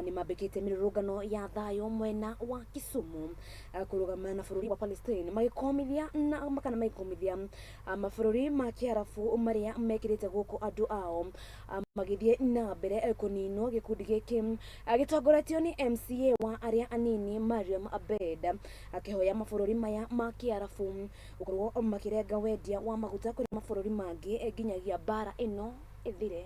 nĩ mambĩkĩte mĩrũrũngano ya thayũ mwena wa Kisumu kũrũgama na bũrũri wa Palestine magĩkomithia na kana magĩkomithia mabũrũri ma kĩarabu marĩa mekĩrĩte gũkũ andũ ao magĩthiĩ na mbere kũninwo. Gĩkundi gĩkĩ gĩtongoretio nĩ MCA wa arĩa anini Mariam Abed akĩhoya mabũrũri maya ma kĩarabu gũkorwo makĩrenga wendia wa maguta kũrĩ mabũrũri mangĩ nginyagia mbara ĩno ĩthire.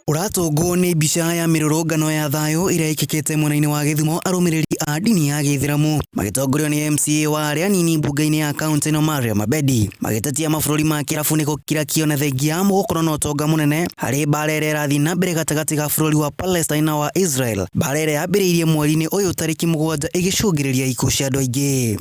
Ũratũngwo nĩ mbica ya mĩrũrũngano ya thayũ ĩrĩa ĩkĩkĩte mwena-inĩ wa Gĩthumo arũmĩrĩri a ndini ya gĩithĩramu magĩtongorio nĩ MCA wa arĩa anini mbunge-inĩ ya kaũntĩ ĩno Mariam Abedi magĩtetia mabũrũri ma kĩarabu nĩ gũkira kĩo na thengia gũkorwo na ũtonga mũnene harĩ mbara ĩrĩa ĩrathiĩ na mbere gatagatĩ ga bũrũri wa Palestine na wa Israel, mbara ĩrĩa yambĩrĩirie mweri-inĩ ũyũ tarĩki 7 ĩgĩcũngĩrĩria ikuũ cia andũ aingĩ.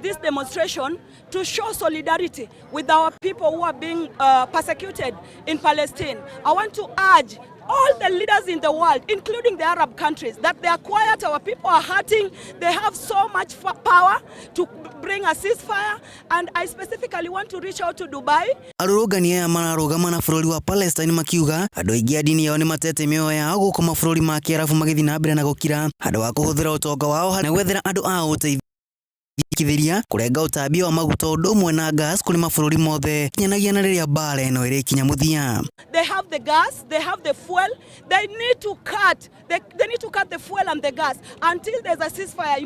This demonstration to show solidarity with our people who are being persecuted in Palestine. I want to urge all the leaders in the world, including the Arab countries, that they are quiet, our people are hurting, they have so much power to bring a ceasefire, and I specifically want to reach out to Dubai. Arũrũngani aya mararũgama na bũrũri wa Palestine makiuga andũ aingĩ a ndini yao nĩmatete mĩoyo yao gũkũ mabũrũri ma kĩarabu magĩthiĩ na mbere na gũkira handũ ha kũhũthĩra ũtonga wao na gwethera andũ ao ũteithio kithiria kurenga ũtambia wa maguta ũndũ ũmwe na gas kũrĩ mabũrũri mothe kinyanagia na rĩrĩa mbara ĩno ĩrĩkinya mũthia. They have the gas, they have the fuel, they need to cut, they need to cut the fuel and the gas until there's a ceasefire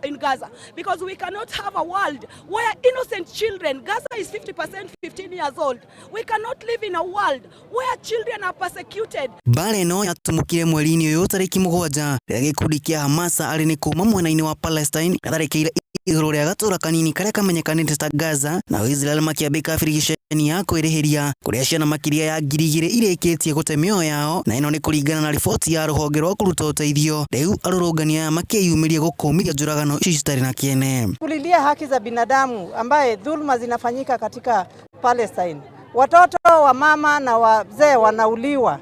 in Gaza, because we cannot have a world where innocent children, Gaza is 50% 15 years old, we cannot live in a world where children are persecuted. Mbara ĩno yatumũkire mweri-inĩ ũyũ tarĩki 7 rĩrĩa gĩkundi kĩa Hamas arĩ nĩ kuma mwena-inĩ wa Palestine gatharĩkĩire igũrũ rĩa gatũra kanini karĩa kamenyekanĩte ta Gaza, na Israel makĩambĩka birigiceni ya kwĩrĩhĩria kũrĩa ciana makĩria ya 2,000 irĩkĩtie gũte mĩoyo yao, na ĩno nĩ kũringana na riboti ya rũhonge rwa kũruta ũteithio. Rĩu arũrũngani aya makĩyumĩria gũkũmithia njũragano ici citarĩ na kĩene. Kulilia haki za binadamu ambaye dhulma zinafanyika katika Palestine. Watoto wa mama na wazee wanauliwa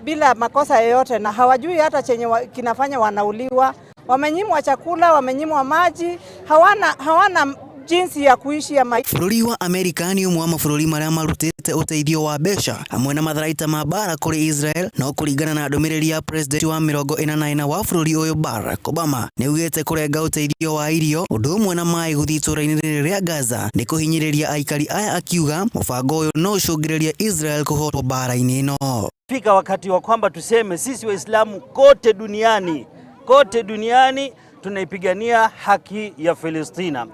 bila makosa yoyote, na hawajui hata chenye kinafanya wanauliwa. Wamenyimwa chakula, wamenyimwa maji, hawana jinsi ya kuishi ya maisha. Bũrũri wa Amerika nĩ ũmwe wa mabũrũri marĩa marutĩte ũteithio wa mbeca hamwe na matharaita ma mbara kũrĩ Israel, no kũringana na ndũmĩrĩri ya president wa 44 wa bũrũri ũyũ Barack Obama nĩaugĩte kũrenga ũteithio wa irio ũndũ ũmwe na maĩ gũthiĩ itũũra-inĩ rĩrĩ rĩa Gaza nĩ kũhinyĩrĩria aikari aya, akiuga mũbango ũyũ no ũcũngĩrĩrie Israel kũhotwo mbara-inĩ ĩno. Fika wakati wa kwamba tuseme sisi Waislamu kote duniani tunaipigania haki ya Palestina.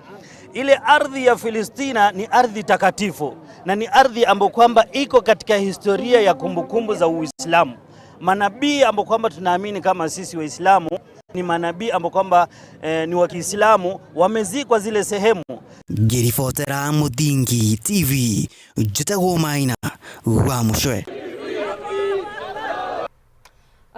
Ile ardhi ya Filistina ni ardhi takatifu na ni ardhi ambayo kwamba iko katika historia ya kumbukumbu za Uislamu. Manabii ambao kwamba tunaamini kama sisi Waislamu ni manabii ambao kwamba ni wa Kiislamu wamezikwa zile sehemu. Ngĩribotera Mũthingi TV njĩtagwo Maina wa Mũcwe.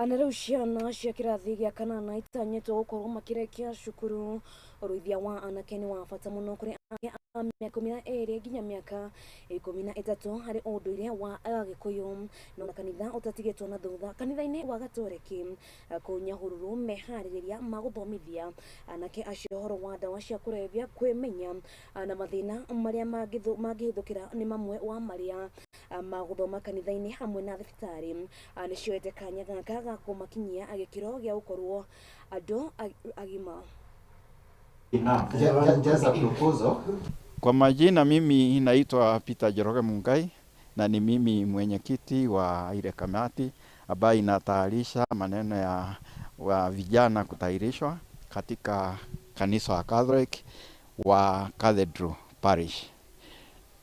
Na rĩu ciana cia kĩrathi gĩa kanana itanyĩtwo gũkorwo makĩrĩkia cukuru. Ũruithia wa anake nĩ wa bata mũno kũrĩ anake a mĩaka 12 nginya mĩaka 13 harĩ ũndũire wa Agĩkũyũ, no na kanitha ũtatigĩtwo na thutha. Kanitha-inĩ wa Gatoreki kũu Nyahururu meharĩrĩria ma gũthomithia anake acio ũhoro wa ndawa cia kũrebia, kwĩmenya na mathĩna marĩa mangĩhithũkĩra nĩ mamwe wa marĩa magũthoma kanitha-inĩ hamwe na thibitarĩ. Nĩcioete kanya gaka ga kũmakinyia gĩkĩro gĩa gũkorwo andũ agima. Kwa majina mimi naitwa Peter Njoroge Mungai na ni mimi mwenyekiti wa ile kamati ambayo inatayarisha maneno ya wa vijana kutahirishwa katika kanisa wa Catholic wa Cathedral Parish.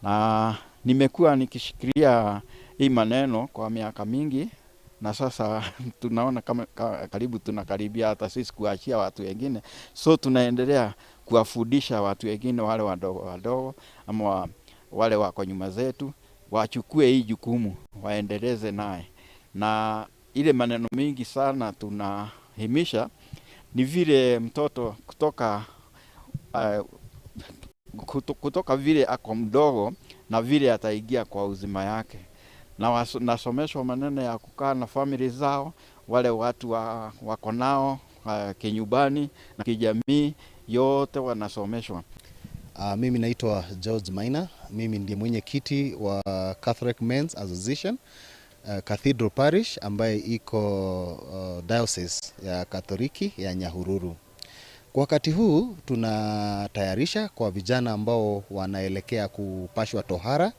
Na nimekuwa nikishikilia hii maneno kwa miaka mingi, na sasa tunaona kama karibu tunakaribia hata sisi kuachia watu wengine, so tunaendelea kuwafundisha watu wengine wale wadogo wadogo ama wale wako nyuma zetu wachukue hii jukumu waendeleze naye. Na ile maneno mingi sana tunahimisha ni vile mtoto kutoka vile ako mdogo na vile ataingia kwa uzima yake. Na nasomeshwa maneno ya kukaa na family zao, wale watu wako nao kinyumbani na kijamii, yote wanasomeshwa. Mimi naitwa George Maina, mimi ndiye mwenyekiti wa Catholic Men's Association Cathedral Parish ambaye iko Diocese ya Katoliki ya Nyahururu. Kwa wakati huu tunatayarisha kwa vijana ambao wanaelekea kupashwa tohara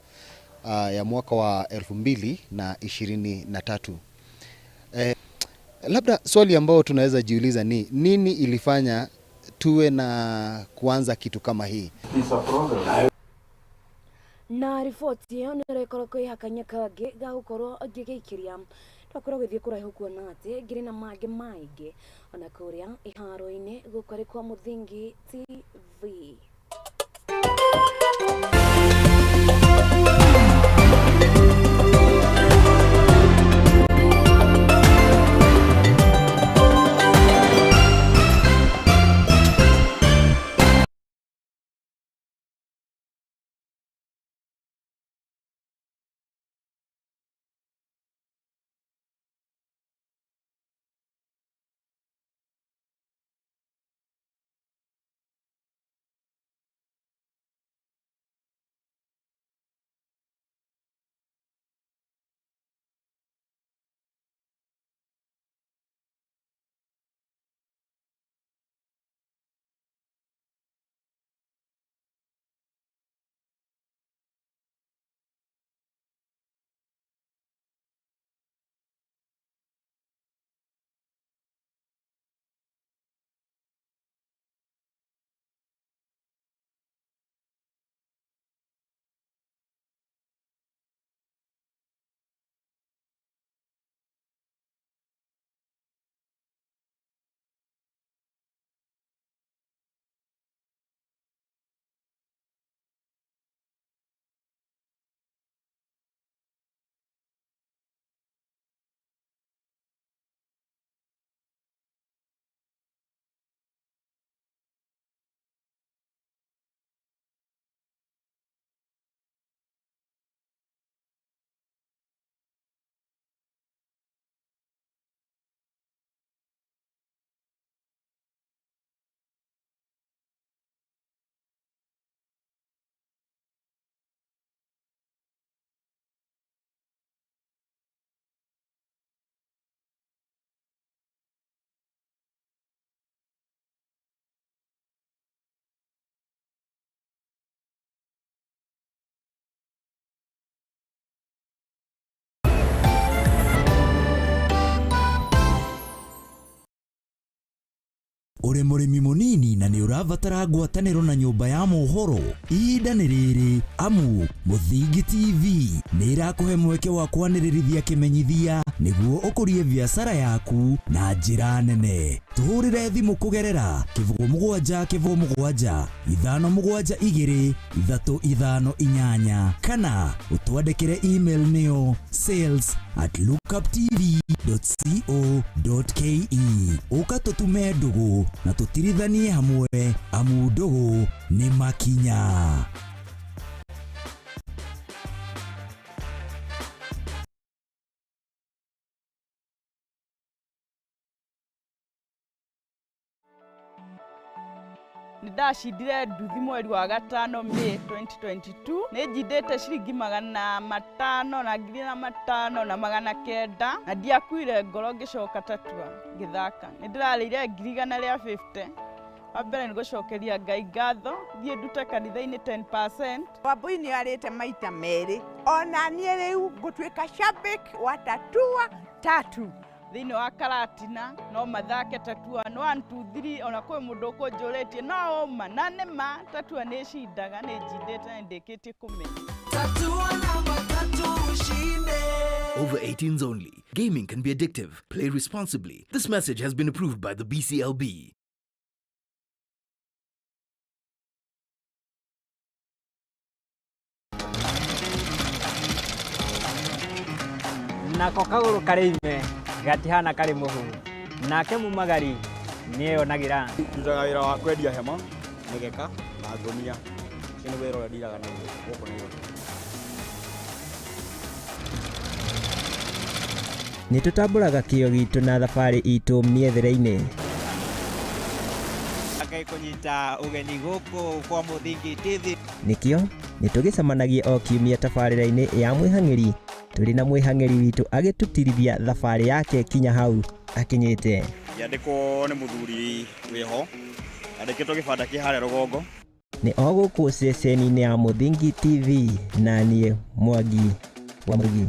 ya mwaka wa 2023. Labda swali ambao tunaweza jiuliza ni nini ilifanya tuwe na kuanza kitu kama hii? Na riboti ĩyo nĩĩrakorwo kwĩhakanya kangĩ ga gũkorwo ngĩgĩikĩria twakorwo gĩthiĩ kũraihu kuona atĩ ngĩrĩ na mangĩ maingĩ ona kũrĩa iharo-inĩ gũkũ arĩ kwa Mũthingi TV. Ũrĩ mũrĩmi mũnini na nĩ ũrabatara ngwatanĩro na nyũmba ya mohoro, ihinda nĩ rĩrĩ amu Mũthingi TV nĩ ĩrakũhe mweke wa kwanĩrĩrithia kĩmenyithia nĩguo ũkũrie biacara yaku na njĩra nene. Tũhũrĩre thimũ kũgerera 07 07 5 7 2 3 5 8 kana ũtwandĩkĩre email nĩyo sales@lookuptv.co.ke. Ũka tũtume ndũgũ na tũtirithanie hamwe amu ndũgũ nĩ makinya. Ndacindire nduthi mweri wa gatano May 2022 nĩ njindĩte ciringi 500 na 5,900 na ndiakuire ngoro ngĩcoka tatua ngĩthaka. Nĩ ndĩrarĩire 150,000. Wa mbere nĩ gũcokeria Ngai ngatho, thiĩ ndute kanitha-inĩ 10%. Wambui nĩ arĩte maita merĩ, ona niĩ rĩu ngũtuĩka shabik wa Tatua Tatu. Thĩinĩ wa Karatina no mathake Tatua 1 2 3 ona kwĩ mũndũ ũkũnjũrĩtie no ũma na nĩ ma Tatua nĩ cindaga nĩ njindĩte na ndĩkĩtie kũmenya. Tatua namba tatu ushinde. Over 18s only. Gaming can be addictive. Play responsibly. This message has been approved by the BCLB. Nako kagũrũ karĩ ime gatihana karĩ mũhu nake mumagari nĩeyonagĩra. Ndutaga wĩra wa kwendia hema, mĩgeka na ngũnia. Ũcio nĩ wĩra ũrĩa ndiraga naguo gũkũ Nairobi. Nĩ tũtambũraga kĩo gitũ na thabarĩ itũ mĩethere-inĩ. Ngai kũnyita ũgeni gũkũ kwa Mũthingi TV. Nĩkĩo nĩ tũgĩcemanagia o kiumia tabarĩra-inĩ ya mwĩhang'ĩri tũrĩ na mwĩhang'ĩri witũ agĩtũtirithia thabarĩ yake kinya hau akinyĩte. Ngĩandĩkwo nĩ mũthuri wĩho, andĩkĩtwo gĩbanda kĩ harĩa rũgongo. Nĩ o gũkũ ceceni-inĩ ya Mũthingi TV na niĩ Mwangi wa Mũrugi.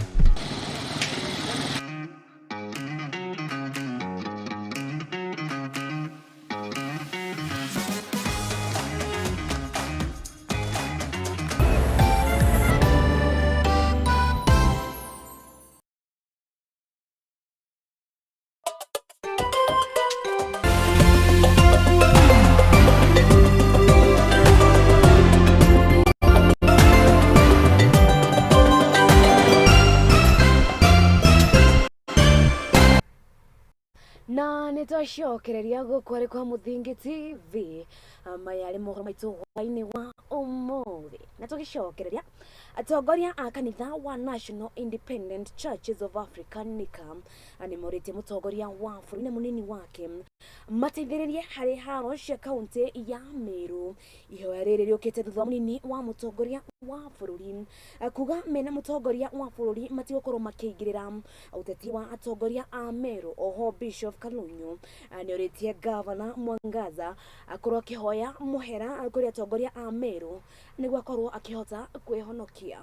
Na nĩ twacokereria gũkũ arĩ kwa Mũthingi TV maya arĩ mohoro maitũ hwainĩ wa ũmũthĩ. Na tũgĩcokereria atongoria a kanitha wa National Independent Churches of Africa NICA nĩ morĩtie mũtongoria wa bũrũri na mũnini wake mateithĩrĩrie harĩ haro cia kaũntĩ ya Meru. Ihoya rĩrĩ rĩũkĩte thutha wa mũnini wa mũtongoria wa bũrũri kuga mena mũtongoria wa bũrũri matigũkorwo makĩingĩrĩra ũteti wa atongoria a Meru. Oho Bishop Kalunyu nĩ orĩtie Gavana Mwangaza akorwo akĩhoya mũhera kũrĩ atongoria a Meru nĩguo akorwo akĩhota kwĩhonokia.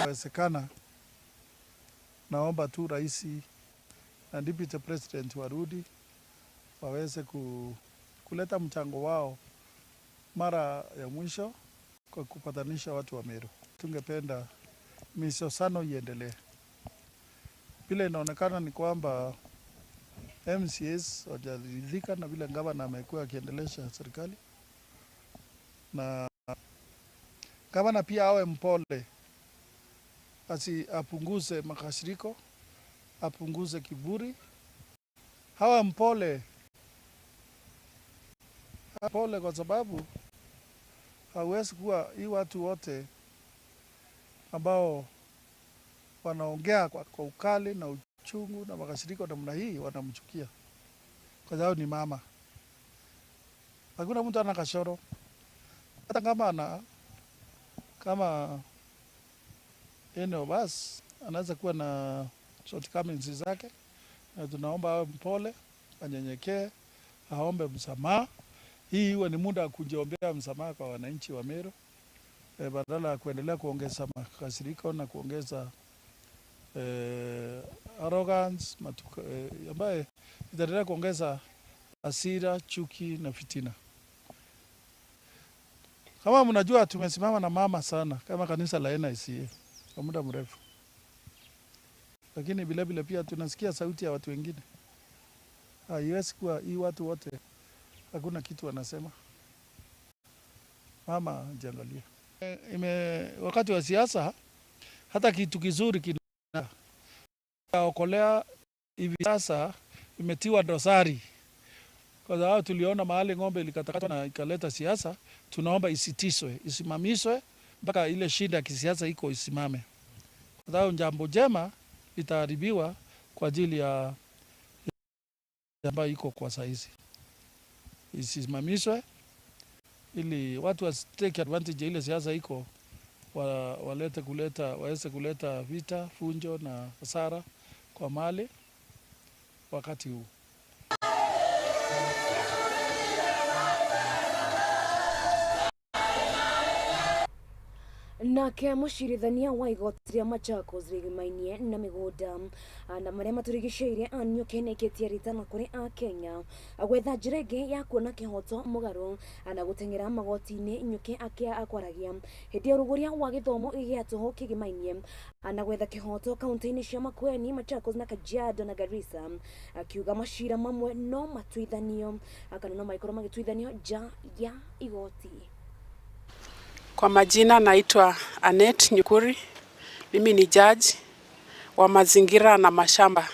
Wezekana, naomba tu rais na deputy president warudi waweze kuleta mchango wao mara ya mwisho kwa kupatanisha watu wa Meru. Tungependa misosano iendelee. Vile inaonekana ni kwamba MCAs hawajaridhika na vile gavana amekuwa akiendelesha serikali, na gavana pia awe mpole, asi apunguze makasiriko, apunguze kiburi, hawa mpole, pole, kwa sababu hawezi kuwa hii watu wote ambao wanaongea kwa ukali na uchungu na makasiriko namna hii wanamchukia kwa sababu ni mama. Hakuna mtu ana kasoro, hata kama ana kama eno bas anaweza kuwa na shortcomings zake, na tunaomba awe mpole, anyenyekee, aombe msamaha. Hii iwe ni muda wa kujiombea msamaha kwa wananchi wa Meru, badala ya kuendelea kuongeza makasiriko na kuongeza arrogance ambaye itaendelea kuongeza hasira, chuki na fitina. Kama mnajua tumesimama na mama sana kama kanisa la NICA kwa muda mrefu, lakini vile vile pia tunasikia sauti ya watu wengine. Haiwezi kuwa hii watu wote hakuna kitu wanasema. Mama jiangalie. Wakati wa siasa hata kitu kizuri kinaokolea hivi sasa imetiwa dosari. Kwa sababu tuliona mahali ng'ombe ilikatakatwa na ikaleta siasa, tunaomba isitishwe, isimamishwe mpaka ile shida ya kisiasa iko isimame. Kwa sababu jambo jema litaharibiwa kwa ajili ya ambayo iko kwa saizi. Isimamishwe ili watu wasitake advantage ile siasa iko, waweze kuleta vita, funjo na hasara kwa mali wakati huu. Nake mucirithania wa igoti rĩa Machakos rĩgimainie na mĩgũnda na marĩa matũrigicĩirie Ann nĩkĩtie ritana kũrĩ akenya gwetha njĩra ĩngĩ ya kuona kĩhoto mũgarũ na gũteng'era magoti-inĩ. Nyuki akwaragia hĩndĩ ya ũrugũria wa gĩthomo gĩa tũhũ kĩgimainie na gwetha kĩhoto kaunti-inĩ cia Makueni, Machakos na Kajiado na Garissa, akiuga macira mamwe no matuithanio kana no maikorwo magĩtuithanio nja ya igoti. Kwa majina naitwa Annette Nyukuri. Mimi ni judge wa mazingira na mashamba,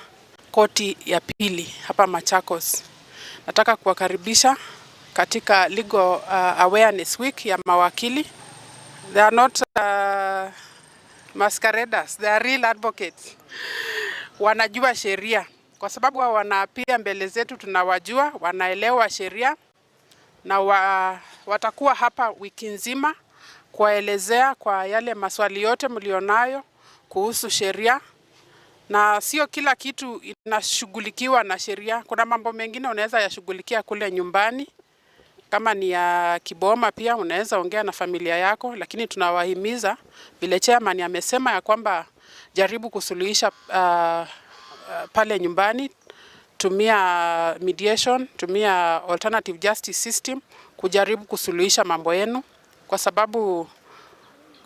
koti ya pili hapa Machakos. Nataka kuwakaribisha katika Legal Awareness Week ya mawakili. They are not masqueraders, they are real advocates. Wanajua sheria kwa sababu wao wanaapia mbele zetu, tunawajua, wanaelewa sheria na watakuwa hapa wiki nzima kuwaelezea kwa yale maswali yote mlionayo kuhusu sheria. Na sio kila kitu inashughulikiwa na sheria. Kuna mambo mengine unaweza yashughulikia kule nyumbani, kama ni ya kiboma pia unaweza ongea na familia yako, lakini tunawahimiza vile chairman amesema ya kwamba jaribu kusuluhisha pale nyumbani, tumia mediation, tumia alternative justice system kujaribu kusuluhisha mambo yenu, kwa sababu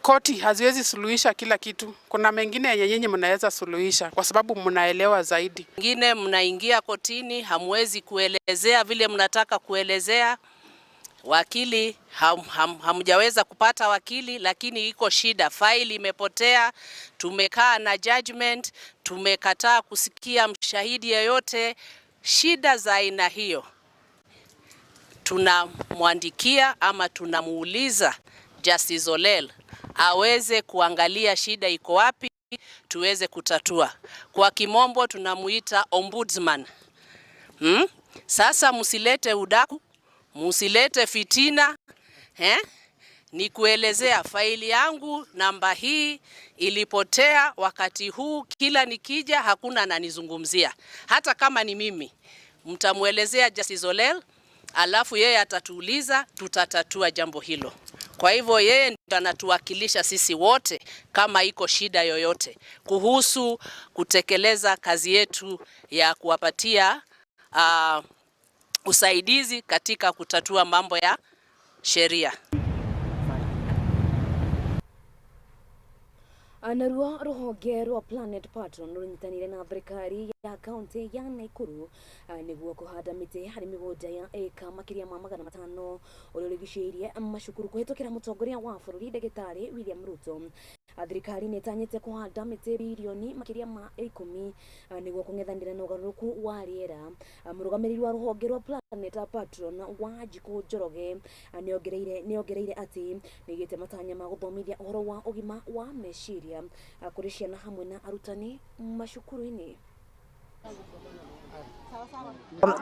koti haziwezi suluhisha kila kitu. Kuna mengine yenye nyinyi mnaweza suluhisha kwa sababu mnaelewa zaidi. Wengine mnaingia kotini hamwezi kuelezea vile mnataka kuelezea. Wakili hamjaweza kupata wakili, lakini iko shida, faili imepotea, tumekaa na judgment, tumekataa kusikia mshahidi yeyote. Shida za aina hiyo tunamwandikia ama tunamuuliza Justice Olel aweze kuangalia shida iko wapi, tuweze kutatua. Kwa kimombo tunamuita ombudsman. Sasa msilete udaku, msilete fitina, Ni kuelezea faili yangu namba hii ilipotea wakati huu, kila nikija hakuna ananizungumzia. Hata kama ni mimi, mtamuelezea Justice Olel, alafu yeye atatuuliza, tutatatua jambo hilo. Kwa hivyo yeye ndiye anatuwakilisha sisi wote kama iko shida yoyote kuhusu kutekeleza kazi yetu ya kuwapatia usaidizi katika kutatua mambo ya sheria. Naruo ruhonge rwa Planet Patron runyitanire na thirikari ya kaunti ya Nakuru niguo kuhanda mĩtĩ harĩ mĩgũnda ya ĩka makĩria ma 500 ũrĩa ũrigicĩirie macukuru kũhĩtũkĩra mũtongoria wa bũrũri ndagĩtarĩ William Ruto. Thirikari nĩ ĩtanyĩte kũhanda mĩtĩ birioni makĩria ma 10 nĩguo kũng'ethanĩra na ũgarũrũku wa rĩera. Mũrũgamĩrĩri wa rũhonge rwa Planet Patron Wanjikũ Njoroge nĩongereire atĩ nĩigĩte matanya ma gũthomithia ũhoro wa ũgima wa meciria kũrĩ ciana hamwe na arutani macukuru-inĩ.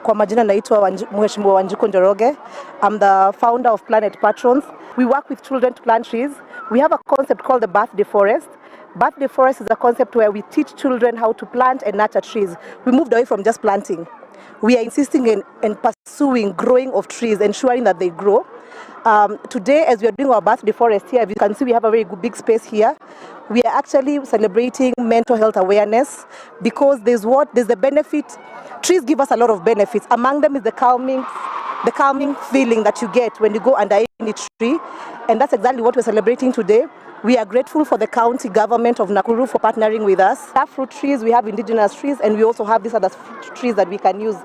Kwa majina naitwa Mheshimiwa Wanjiku Njoroge. I'm the founder of Planet Patrons. We work with children to plant trees. We have a concept called the Birthday Forest. Birthday Forest is a concept where we teach children how to plant and nurture trees. We moved away from just planting. We are insisting in pursuing growing of trees, ensuring that they grow. Today, as we are doing our birthday forest here, if you can see we have a very good, big space here. We are actually celebrating mental health awareness because there's the benefit. Trees give us a lot of benefits. Among them is the calming feeling that you get when you go under any tree. And that's exactly what we're celebrating today. We are grateful for the county government of Nakuru for partnering with us. We have fruit trees, we have indigenous trees, and we also have these other trees that we can use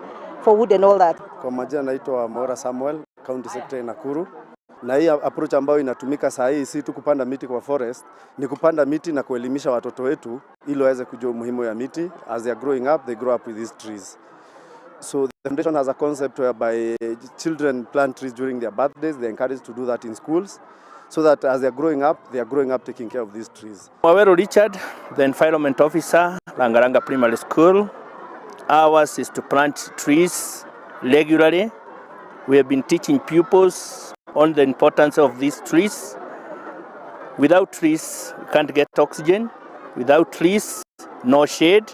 for wood and all that. Kwa majina naitwa Mora Samuel, County Secretary Nakuru. Na hii approach ambayo inatumika saa hii si tu kupanda miti kwa forest, ni kupanda miti na kuelimisha watoto wetu ili waweze kujua umuhimu ya miti. As they are growing up, they grow up with these trees. So the foundation has a concept whereby children plant trees during their birthdays. They're encouraged to do that in schools, so that as they're growing up taking care of these trees. Mawero Richard, the environment officer, Langalanga Primary School. Ours is to plant trees regularly. We have been teaching pupils on the importance of these trees. Without trees, we can't get oxygen. Without trees, no shade.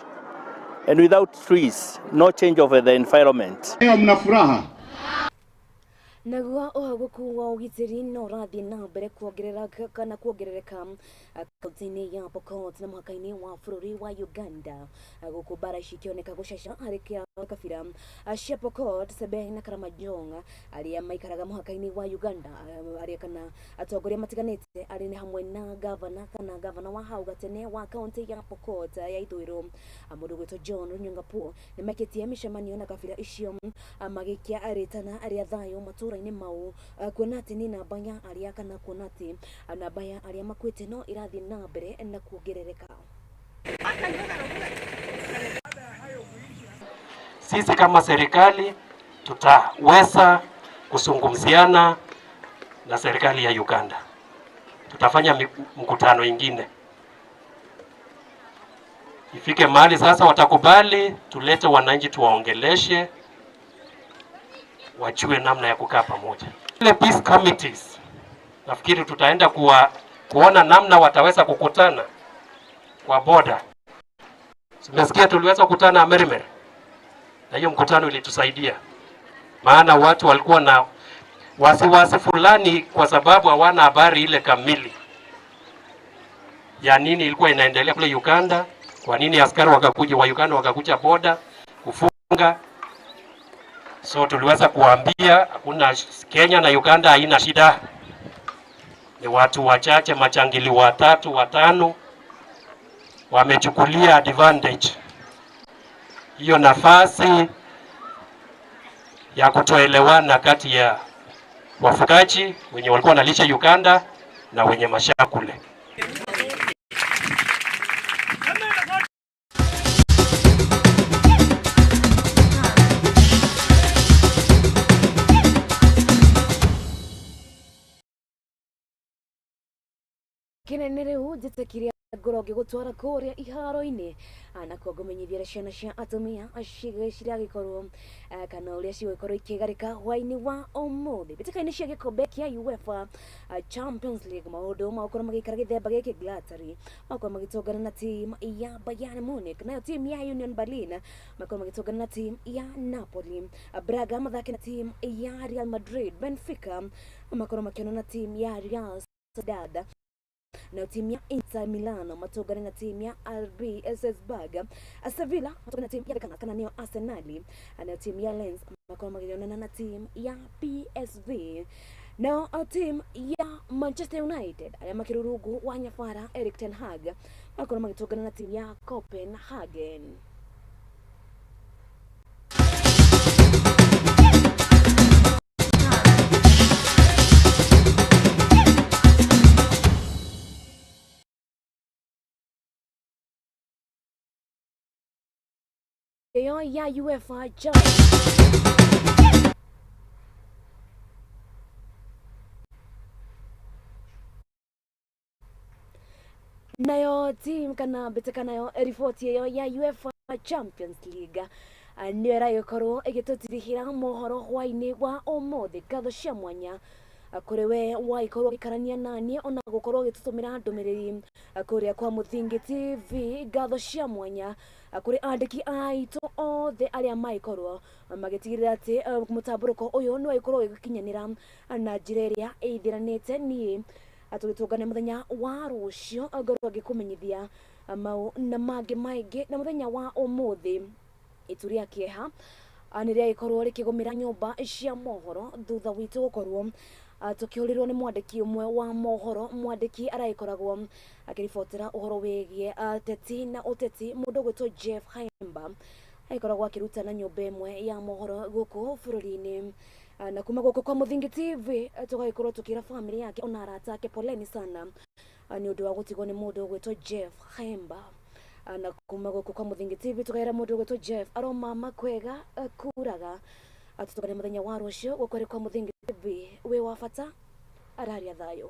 And without trees, no change of the environment. Mna furaha. Naguo ũhagũku wa ũgitĩri no ũrathiĩ na mbere kuongerereka kana kuongerereka kaunti-inĩ ya Pokot na mũhaka-inĩ wa bũrũri wa Uganda, gũkũ mbara ici ikĩoneka gũcaca harĩ kabira cia Pokot, Sebei na Karamojong arĩa maikaraga mũhaka-inĩ wa Uganda, arĩa kana atongoria matiganĩte arĩa nĩ hamwe na gavana kana gavana wa hau gatene wa kaunti ya Pokot ya ithũĩro mũndũ ũgwĩtwo John Lonyangapuo nĩ mekĩtie mĩcemanio na kabira icio magĩikia rĩtana rĩa thayũ matũra-inĩ mau, kuona atĩ nĩ namba ya arĩa kana kuona atĩ namba ya arĩa makuĩte no ĩrathiĩ na mbere na kuongerereka. Sisi kama serikali tutaweza kuzungumziana na serikali ya Uganda. Tutafanya mkutano ingine. Ifike mahali sasa watakubali tulete wananchi tuwaongeleshe, wajue namna ya kukaa pamoja. Ile peace committees nafikiri tutaenda kuona namna wataweza kukutana kwa border. Simesikia tuliweza kukutana Amerimere. Na hiyo mkutano ilitusaidia. Maana watu walikuwa na wasiwasi fulani kwa sababu hawana habari ile kamili ya nini ilikuwa inaendelea kule Uganda, kwa nini askari wakakuja wa Uganda wakakuja border kufunga. So tuliweza kuambia hakuna, Kenya na Uganda haina shida. Ni watu wachache, machangili watatu, watano wamechukulia advantage hiyo nafasi ya kutoelewana kati ya wafugaji wenye walikuwa wanalisha Uganda na wenye mashamba kule. Kinene rĩu njĩtĩkirie ngoro ngĩgũtwara kũrĩa iharo-inĩ na kuo ngũmenyithia ciana cia atumia ciragĩkorwo kana ũrĩa cigũgĩkorwo ikĩgarĩka hwaĩ-inĩ wa ũmũthĩ mbĩtĩka-inĩ cia gĩkombe kĩa UEFA Champions League. Maũndũ magũkorwo magĩikara gĩthemba gĩkĩ Galatasaray magũkorwo magĩtũngana na team ya Bayern Munich, nayo team ya Union Berlin magũkorwo magĩtũngana na team ya Napoli, Braga mathake na team ya Real Madrid, Benfica makorwo makĩonana na team ya Real Sociedad, na timu ya Inter Milano matogana na timu ya RB Salzburg, Sevilla matogana na timu ya kana neo Arsenal, na timu ya Lens makorwo magĩonana na timu ya PSV, na timu ya Manchester United arĩa makĩrĩ rungu wa nyabara Erik ten Hag makorwo magĩtũngana na timu ya Copenhagen. Yo ya UEFA Champions nayo team kana mbĩtĩka nayo riboti ĩyo ya UEFA Champions League nĩyo ĩragĩkorwo ĩgĩtũtirihĩra mohoro hwaĩ-inĩ wa ũmũthĩ. Ngatho cia mwanya Kũrĩ we waikorwo ũgĩikarania naniĩ ona gũkorwo ũgĩtũtũmĩra ndũmĩrĩri kũrĩa kwa Mũthingi TV, ngatho cia mwanya kũrĩ andĩki aitũ othe arĩa maikorwo magĩtigĩrĩra atĩ mũtambũrũko ũyũ nĩ waikorwo ũgĩkinyanĩra na njĩra ĩrĩa ĩithĩranĩte. Niĩ tũgĩtũngane mũthenya wa rũciũ, ngorwo ngĩkũmenyithia mau na mangĩ maingĩ. Na mũthenya wa ũmũthĩ itu rĩa kĩeha nĩ rĩagĩkorwo rĩkĩgũmĩra nyũmba cia mohoro thutha witũ gũkorwo tũkĩũrĩrwo nĩ mwandĩki ũmwe wa mohoro, mwandĩki aragĩkoragwo akĩribotera ũhoro wĩgiĩ ateti na ũteti, mũndũ ũgwĩtwo Jeff Haimba, agĩkoragwo akĩruta na nyũmba ĩmwe ya mohoro gũkũ bũrũri-inĩ. Na kuma gũkũ kwa Mũthingi TV tũgagĩkorwo tũkĩra bamĩrĩ yake ona arata ake poleni sana nĩ ũndũ wa gũtigwo nĩ mũndũ ũgwĩtwo Jeff Haimba. Na kuma gũkũ kwa Mũthingi TV tũkaĩra mũndũ ũgwĩtwo Jeff aromama kwega kuraga. Tũtũngane mũthenya wa rũciũ gũkũ kwa Mũthingi TV. Wĩ wa bata, araria thayũ.